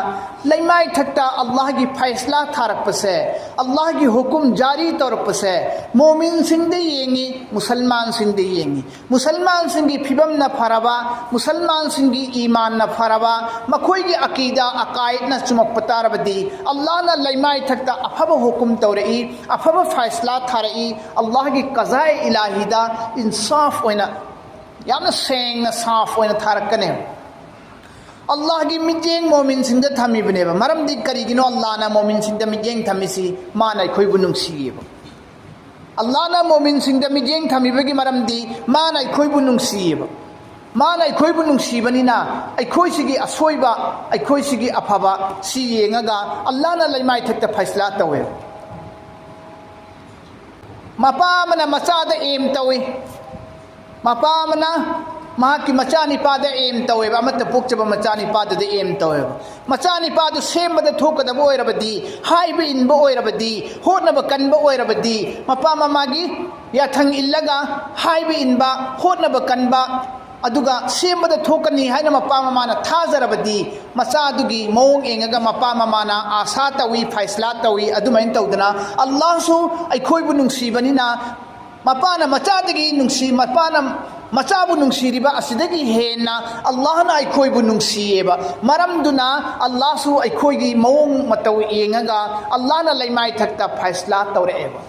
ꯂꯩꯃꯥꯏꯊꯛꯇ ꯑꯜꯂꯥꯍꯒꯤ ꯐꯩꯁꯂꯥ ꯊꯥꯔꯛꯄꯁꯦ, ꯑꯜꯂꯥꯍꯒꯤ ꯍꯨꯀꯨꯝ ꯖꯥꯔꯤ ꯇꯧꯔꯛꯄꯁꯦ, ꯃꯣꯃꯤꯟꯁꯤꯡꯗ ꯌꯦꯡꯉꯤ, ꯃꯨꯁꯜꯃꯥꯟꯁꯤꯡꯗ ꯌꯦꯡꯉꯤ꯫ ꯃꯨꯁꯜꯃꯥꯟꯁꯤꯡꯒꯤ ꯐꯤꯕꯝꯅ ꯐꯔꯕ, ꯃꯨꯁꯜꯃꯥꯟꯁꯤꯡꯒꯤ ꯏꯃꯥꯟꯅ ꯐꯔꯕ, ꯃꯈꯣꯏꯒꯤ ꯑꯀꯤꯗꯥ ꯑꯀꯥꯏꯗꯅ ꯆꯨꯝꯃꯛꯄ ꯇꯥꯔꯕꯗꯤ, ꯑꯜꯂꯥꯍꯅ ꯂꯩꯃꯥꯏꯊꯛꯇ ꯑꯐꯕ ꯍꯨꯀꯨꯝ ꯇꯧꯔꯛꯏ, ꯑꯐꯕ ꯐꯩꯁꯂꯥ ꯊꯥꯔꯛꯏ, ꯑꯜꯂꯥꯍꯒꯤ ꯀꯖꯥꯏ ꯏꯂꯥꯍꯤꯗ ꯏꯟꯁꯥꯐ ꯑꯣꯏꯅ, ꯌꯥꯝꯅ ꯁꯦꯡꯅ ꯁꯥꯐ ꯑꯣꯏꯅ ꯊꯥꯔꯛꯀꯅꯤ꯫ ꯑꯜꯂꯥꯍꯒꯤ ꯃꯤꯠꯌꯦꯡ ꯃꯣꯃꯤꯟꯁꯤꯡꯗ ꯊꯝꯃꯤꯕꯅꯦꯕ꯫ ꯃꯔꯝꯗꯤ ꯀꯔꯤꯒꯤꯅꯣ ꯑꯜꯂꯥꯍꯅ ꯃꯣꯃꯤꯟꯁꯤꯡꯗ ꯃꯤꯠꯌꯦꯡ ꯊꯝꯃꯤꯁꯤ? ꯃꯥꯅ ꯑꯩꯈꯣꯏꯕꯨ ꯅꯨꯡꯁꯤꯌꯦꯕ꯫ ꯑꯜꯂꯥꯍꯅ ꯃꯣꯃꯤꯟꯁꯤꯡꯗ ꯃꯤꯠꯌꯦꯡ ꯊꯝꯃꯤꯕꯒꯤ ꯃꯔꯝꯗꯤ ꯃꯥꯅ ꯑꯩꯈꯣꯏꯕꯨ ꯅꯨꯡꯁꯤꯌꯦꯕ꯫ ꯃꯥꯅ ꯑꯩꯈꯣꯏꯕꯨ ꯅꯨꯡꯁꯤꯕꯅꯤꯅ ꯑꯩꯈꯣꯏꯁꯤꯒꯤ ꯑꯁꯣꯏꯕ, ꯑꯩꯈꯣꯏꯁꯤꯒꯤ ꯑꯐꯕ ꯁꯤ ꯌꯦꯡꯉꯒ ꯑꯜꯂꯥꯍꯅ ꯂꯩꯃꯥꯏꯊꯛꯇ ꯐꯩꯁꯂꯥ ꯇꯧꯋꯦꯕ꯫ ꯃꯄꯥ ꯑꯃꯅ ꯃꯆꯥꯗ ꯑꯦꯝ ꯇꯧꯏ꯫ ꯃꯄꯥ ꯑꯃꯅ ꯃꯍꯥꯛꯀꯤ ꯃꯆꯥꯅꯤꯄꯥꯗ ꯑꯦꯝ ꯇꯧꯋꯦꯕ, ꯑꯃꯠꯇ ꯄꯣꯛꯆꯕ ꯃꯆꯥꯅꯤꯄꯥꯗꯨꯗ ꯑꯦꯝ ꯇꯧꯋꯦꯕ꯫ ꯃꯆꯥꯅꯤꯄꯥꯗꯨ ꯁꯦꯝꯕꯗ ꯊꯣꯛꯀꯗꯕ ꯑꯣꯏꯔꯕꯗꯤ, ꯍꯥꯏꯕ ꯏꯟꯕ ꯑꯣꯏꯔꯕꯗꯤ, ꯍꯣꯠꯅꯕ ꯀꯟꯕ ꯑꯣꯏꯔꯕꯗꯤ, ꯃꯄꯥ ꯃꯃꯥꯒꯤ ꯌꯥꯊꯪ ꯏꯜꯂꯒ ꯍꯥꯏꯕ ꯏꯟꯕ, ꯍꯣꯠꯅꯕ ꯀꯟꯕ, ꯑꯗꯨꯒ ꯁꯦꯝꯕꯗ ꯊꯣꯛꯀꯅꯤ ꯍꯥꯏꯅ ꯃꯄꯥ ꯃꯃꯥꯅ ꯊꯥꯖꯔꯕꯗꯤ, ꯃꯆꯥꯗꯨꯒꯤ ꯃꯑꯣꯡ ꯌꯦꯡꯉꯒ ꯃꯄꯥ ꯃꯃꯥꯅ ꯑꯥꯁꯥ ꯇꯧꯏ, ꯐꯩꯁꯂꯥ ꯇꯧꯏ꯫ ꯑꯗꯨꯃꯥꯏꯅ ꯇꯧꯗꯅ ꯑꯜꯂꯥꯍꯁꯨ ꯑꯩꯈꯣꯏꯕꯨ ꯅꯨꯡꯁꯤꯕꯅꯤꯅ, ꯃꯄꯥꯅ ꯃꯆꯥꯗꯒꯤ ꯅꯨꯡꯁꯤ, ꯃꯄꯥꯅ ꯃꯆꯥꯕꯨ ꯅꯨꯡꯁꯤꯔꯤꯕ ꯑꯁꯤꯗꯒꯤ ꯍꯦꯟꯅ ꯑꯜꯂꯥꯍꯅ ꯑꯩꯈꯣꯏꯕꯨ ꯅꯨꯡꯁꯤꯌꯦꯕ꯫ ꯃꯔꯝꯗꯨꯅ ꯑꯜꯂꯥꯍꯁꯨ ꯑꯩꯈꯣꯏꯒꯤ ꯃꯑꯣꯡ ꯃꯇꯧ ꯌꯦꯡꯉꯒ ꯑꯜꯂꯥꯍꯅ ꯂꯩꯃꯥꯏꯊꯛꯇ ꯐꯩꯁꯂꯥ ꯇꯧꯔꯛꯑꯦꯕ꯫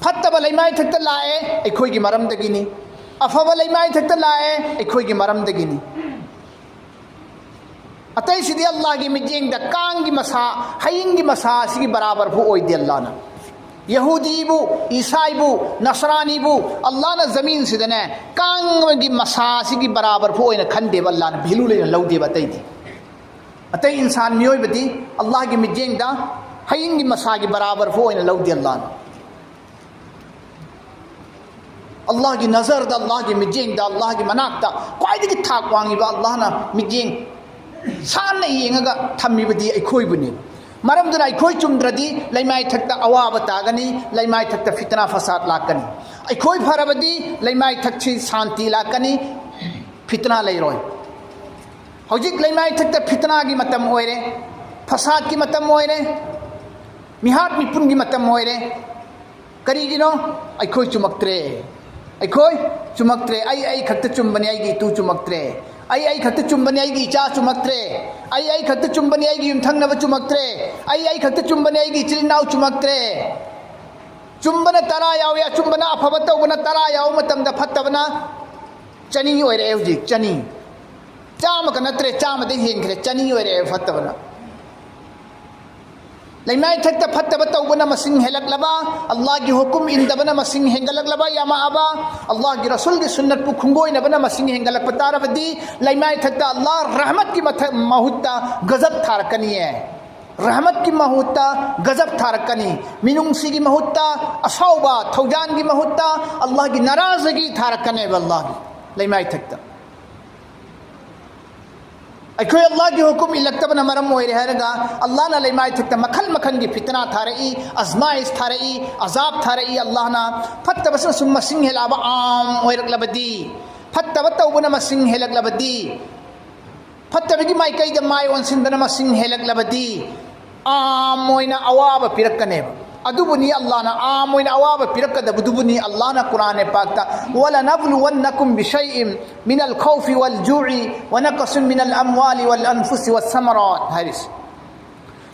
ꯐꯠꯇꯕ ꯂꯩꯃꯥꯏꯊꯛꯇ ꯂꯥꯛꯑꯦ, ꯑꯩꯈꯣꯏꯒꯤ ꯃꯔꯝꯗꯒꯤꯅꯤ꯫ ꯑꯐꯕ ꯂꯩꯃꯥꯏꯊꯛꯇ ꯂꯥꯛꯑꯦ, ꯑꯩꯈꯣꯏꯒꯤ ꯃꯔꯝꯗꯒꯤꯅꯤ꯫ ꯑꯇꯩꯁꯤꯗꯤ ꯑꯜꯂꯥꯍꯒꯤ ꯃꯤꯠꯌꯦꯡꯗ ꯀꯥꯡꯒꯤ ꯃꯁꯥ, ꯍꯌꯤꯡꯒꯤ ꯃꯁꯥ ꯑꯁꯤꯒꯤ ꯕꯔꯥꯕꯔ ꯐꯥꯎ ꯑꯣꯏꯗꯦ ꯑꯜꯂꯥꯍꯅ꯫ ꯌꯍꯨꯗꯤꯕꯨ, ꯏꯁꯥꯏꯕꯨ, ꯅꯁꯔꯥꯅꯤꯕꯨ ꯑꯜꯂꯥꯍꯅ ꯖꯃꯤꯟꯁꯤꯗꯅꯦ ꯀꯥꯡꯒꯤ ꯃꯁꯥ ꯑꯁꯤꯒꯤ ꯕꯔꯥꯕꯔ ꯐꯥꯎ ꯑꯣꯏꯅ ꯈꯟꯗꯦꯕ, ꯑꯜꯂꯥꯍꯅ ꯚꯦꯂꯨ ꯂꯩꯅ ꯂꯧꯗꯦꯕ꯫ ꯑꯇꯩꯗꯤ, ꯑꯇꯩ ꯏꯟꯁꯥꯟ ꯃꯤꯑꯣꯏꯕꯗꯤ ꯑꯜꯂꯥꯍꯒꯤ ꯃꯤꯠꯌꯦꯡꯗ ꯍꯌꯤꯡꯒꯤ ꯃꯁꯥꯒꯤ ꯕꯔꯥꯕꯔ ꯐꯥꯎ ꯑꯣꯏꯅ ꯂꯧꯗꯦ ꯑꯜꯂꯥꯍꯅ꯫ ꯑꯜꯂꯥꯍꯒꯤ ꯅꯖꯔꯗ, ꯑꯜꯂꯥꯍꯒꯤ ꯃꯤꯠꯌꯦꯡꯗ, ꯑꯜꯂꯥꯍꯒꯤ ꯃꯅꯥꯛꯇ ꯈ꯭ꯋꯥꯏꯗꯒꯤ ꯊꯥꯛ ꯋꯥꯡꯉꯤꯕ ꯑꯜꯂꯥꯍꯅ ꯃꯤꯠꯌꯦꯡ ꯁꯥꯟꯅ ꯌꯦꯡꯉꯒ ꯊꯝꯃꯤꯕꯗꯤ ꯑꯩꯈꯣꯏꯕꯨꯅꯤ꯫ ꯃꯔꯝꯗꯨꯅ ꯑꯩꯈꯣꯏ ꯆꯨꯝꯗ꯭ꯔꯗꯤ ꯂꯩꯃꯥꯏꯊꯛꯇ ꯑꯋꯥꯕ ꯇꯥꯒꯅꯤ, ꯂꯩꯃꯥꯏꯊꯛꯇ ꯐꯤꯇꯅꯥ ꯐꯁꯥꯗ ꯂꯥꯛꯀꯅꯤ꯫ ꯑꯩꯈꯣꯏ ꯐꯔꯕꯗꯤ ꯂꯩꯃꯥꯏꯊꯛꯁꯤ ꯁꯥꯟꯇꯤ ꯂꯥꯛꯀꯅꯤ, ꯐꯤꯇꯅꯥ ꯂꯩꯔꯣꯏ꯫ ꯍꯧꯖꯤꯛ ꯂꯩꯃꯥꯏꯊꯛꯇ ꯐꯤꯇꯅꯥꯒꯤ ꯃꯇꯝ ꯑꯣꯏꯔꯦ, ꯐꯁꯥꯗꯀꯤ ꯃꯇꯝ ꯑꯣꯏꯔꯦ, ꯃꯤꯍꯥꯠ ꯃꯤꯄꯨꯟꯒꯤ ꯃꯇꯝ ꯑꯣꯏꯔꯦ꯫ ꯀꯔꯤꯒꯤꯅꯣ? ꯑꯩꯈꯣꯏ ꯆꯨꯝꯃꯛꯇ꯭ꯔꯦ꯫ ꯑꯩꯈꯣꯏ ꯆꯨꯝꯃꯛꯇ꯭ꯔꯦ꯫ ꯑꯩ, ꯑꯩ ꯈꯛꯇ ꯆꯨꯝꯕꯅꯤ, ꯑꯩꯒꯤ ꯏꯇꯨ ꯆꯨꯝꯃꯛꯇ꯭ꯔꯦ꯫ ꯑꯩ, ꯑꯩ ꯈꯛꯇ ꯆꯨꯝꯕꯅꯤ, ꯑꯩꯒꯤ ꯏꯆꯥ ꯆꯨꯝꯃꯛꯇ꯭ꯔꯦ꯫ ꯑꯩ, ꯑꯩ ꯈꯛꯇ ꯆꯨꯝꯕꯅꯤ, ꯑꯩꯒꯤ ꯌꯨꯝꯊꯪꯅꯕ ꯆꯨꯝꯃꯛꯇ꯭ꯔꯦ꯫ ꯑꯩ, ꯑꯩ ꯈꯛꯇ ꯆꯨꯝꯕꯅꯤ, ꯑꯩꯒꯤ ꯏꯆꯤꯜ ꯏꯅꯥꯎ ꯆꯨꯝꯃꯛꯇ꯭ꯔꯦ꯫ ꯆꯨꯝꯕꯅ ꯇꯔꯥ ꯌꯥꯎꯏ, ꯑꯆꯨꯝꯕꯅ ꯑꯐꯕ ꯇꯧꯕꯅ ꯇꯔꯥ ꯌꯥꯎꯕ ꯃꯇꯝꯗ ꯐꯠꯇꯕꯅ ꯆꯅꯤ ꯑꯣꯏꯔꯛꯑꯦ ꯍꯧꯖꯤꯛ, ꯆꯅꯤ꯫ ꯆꯥꯝꯃꯒ ꯅꯠꯇ꯭ꯔꯦ, ꯆꯥꯝꯃꯗꯩ ꯍꯦꯟꯈ꯭ꯔꯦ, ꯆꯅꯤ ꯑꯣꯏꯔꯛꯑꯦ ꯐꯠꯇꯕꯅ꯫ ꯂꯩꯃꯥꯏꯊꯛꯇ ꯐꯠꯇꯕ ꯇꯧꯕꯅ ꯃꯁꯤꯡ ꯍꯦꯜꯂꯛꯂꯕ, ꯑꯜꯂꯥꯍꯒꯤ ꯍꯨꯀꯨꯝ ꯏꯟꯗꯕꯅ ꯃꯁꯤꯡ ꯍꯦꯟꯒꯠꯂꯛꯂꯕ, ꯌꯥꯝꯃꯛꯑꯕ, ꯑꯜꯂꯥꯍꯒꯤ ꯔꯁꯨꯜꯒꯤ ꯁꯨꯟꯅꯠꯄꯨ ꯈꯨꯡꯒꯣꯏꯅꯕꯅ ꯃꯁꯤꯡ ꯍꯦꯟꯒꯠꯂꯛꯄ ꯇꯥꯔꯕꯗꯤ, ꯂꯩꯃꯥꯏꯊꯛꯇ ꯑꯜꯂꯥꯍ ꯔꯍꯃꯠꯀꯤ ꯃꯊꯛ, ꯃꯍꯨꯠꯇ ꯒꯖꯕ ꯊꯥꯔꯛꯀꯅꯤꯌꯦ꯫ ꯔꯍꯃꯠꯀꯤ ꯃꯍꯨꯠꯇ ꯒꯖꯕ ꯊꯥꯔꯛꯀꯅꯤ꯫ ꯃꯤꯅꯨꯡꯁꯤꯒꯤ ꯃꯍꯨꯠꯇ ꯑꯁꯥꯎꯕ, ꯊꯧꯖꯥꯟꯒꯤ ꯃꯍꯨꯠꯇ ꯑꯜꯂꯥꯍꯒꯤ ꯅꯥꯔꯥꯖꯒꯤ ꯊꯥꯔꯛꯀꯅꯦꯕ ꯑꯜꯂꯥꯍꯒꯤ ꯂꯩꯃꯥꯏꯊꯛꯇ꯫ ꯑꯩꯈꯣꯏ ꯑꯜꯂꯥꯍꯒꯤ ꯍꯨꯀꯨꯝ ꯏꯜꯂꯛꯇꯕꯅ ꯃꯔꯝ ꯑꯣꯏꯔꯦ ꯍꯥꯏꯔꯒ, ꯑꯜꯂꯥꯍꯅ ꯂꯩꯃꯥꯏ ꯊꯛꯇ ꯃꯈꯜ ꯃꯈꯜꯒꯤ ꯐꯤꯇꯅꯥ ꯊꯥꯔꯛꯏ, ꯑꯖꯃꯥꯏꯁ ꯊꯥꯔꯛꯏ, ꯑꯖꯥꯕ ꯊꯥꯔꯛꯏ꯫ ꯑꯜꯂꯥꯍꯅ ꯐꯠꯇꯕꯁꯤꯅ ꯁꯨꯝ ꯃꯁꯤꯡ ꯍꯦꯜꯂꯛꯑꯕ ꯑꯥꯝ ꯑꯣꯏꯔꯛꯂꯕꯗꯤ, ꯐꯠꯇꯕ ꯇꯧꯕꯅ ꯃꯁꯤꯡ ꯍꯦꯜꯂꯛꯂꯕꯗꯤ, ꯐꯠꯇꯕꯒꯤ ꯃꯥꯏꯀꯩꯗ ꯃꯥꯏ ꯑꯣꯟꯁꯤꯟꯕꯅ ꯃꯁꯤꯡ ꯍꯦꯜꯂꯛꯂꯕꯗꯤ, ꯑꯥꯝ ꯑꯣꯏꯅ ꯑꯋꯥꯕ ꯄꯤꯔꯛꯀꯅꯦꯕ꯫ ꯑꯗꯨꯕꯨꯅꯤ ꯑꯜꯂꯥꯍꯅ ꯑꯥꯝ ꯑꯣꯏꯅ ꯑꯋꯥꯕ ꯄꯤꯔꯛꯀꯗꯕꯗꯨꯕꯨꯅꯤ ꯑꯜꯂꯥꯍꯅ ꯀꯨꯔꯥꯟ ꯄꯥꯛꯇ, "ولنبلونكم بشيء من الخوف والجوع ونقص من الأموال والأنفس والثمرات" ꯍꯥꯏꯔꯤꯁꯦ꯫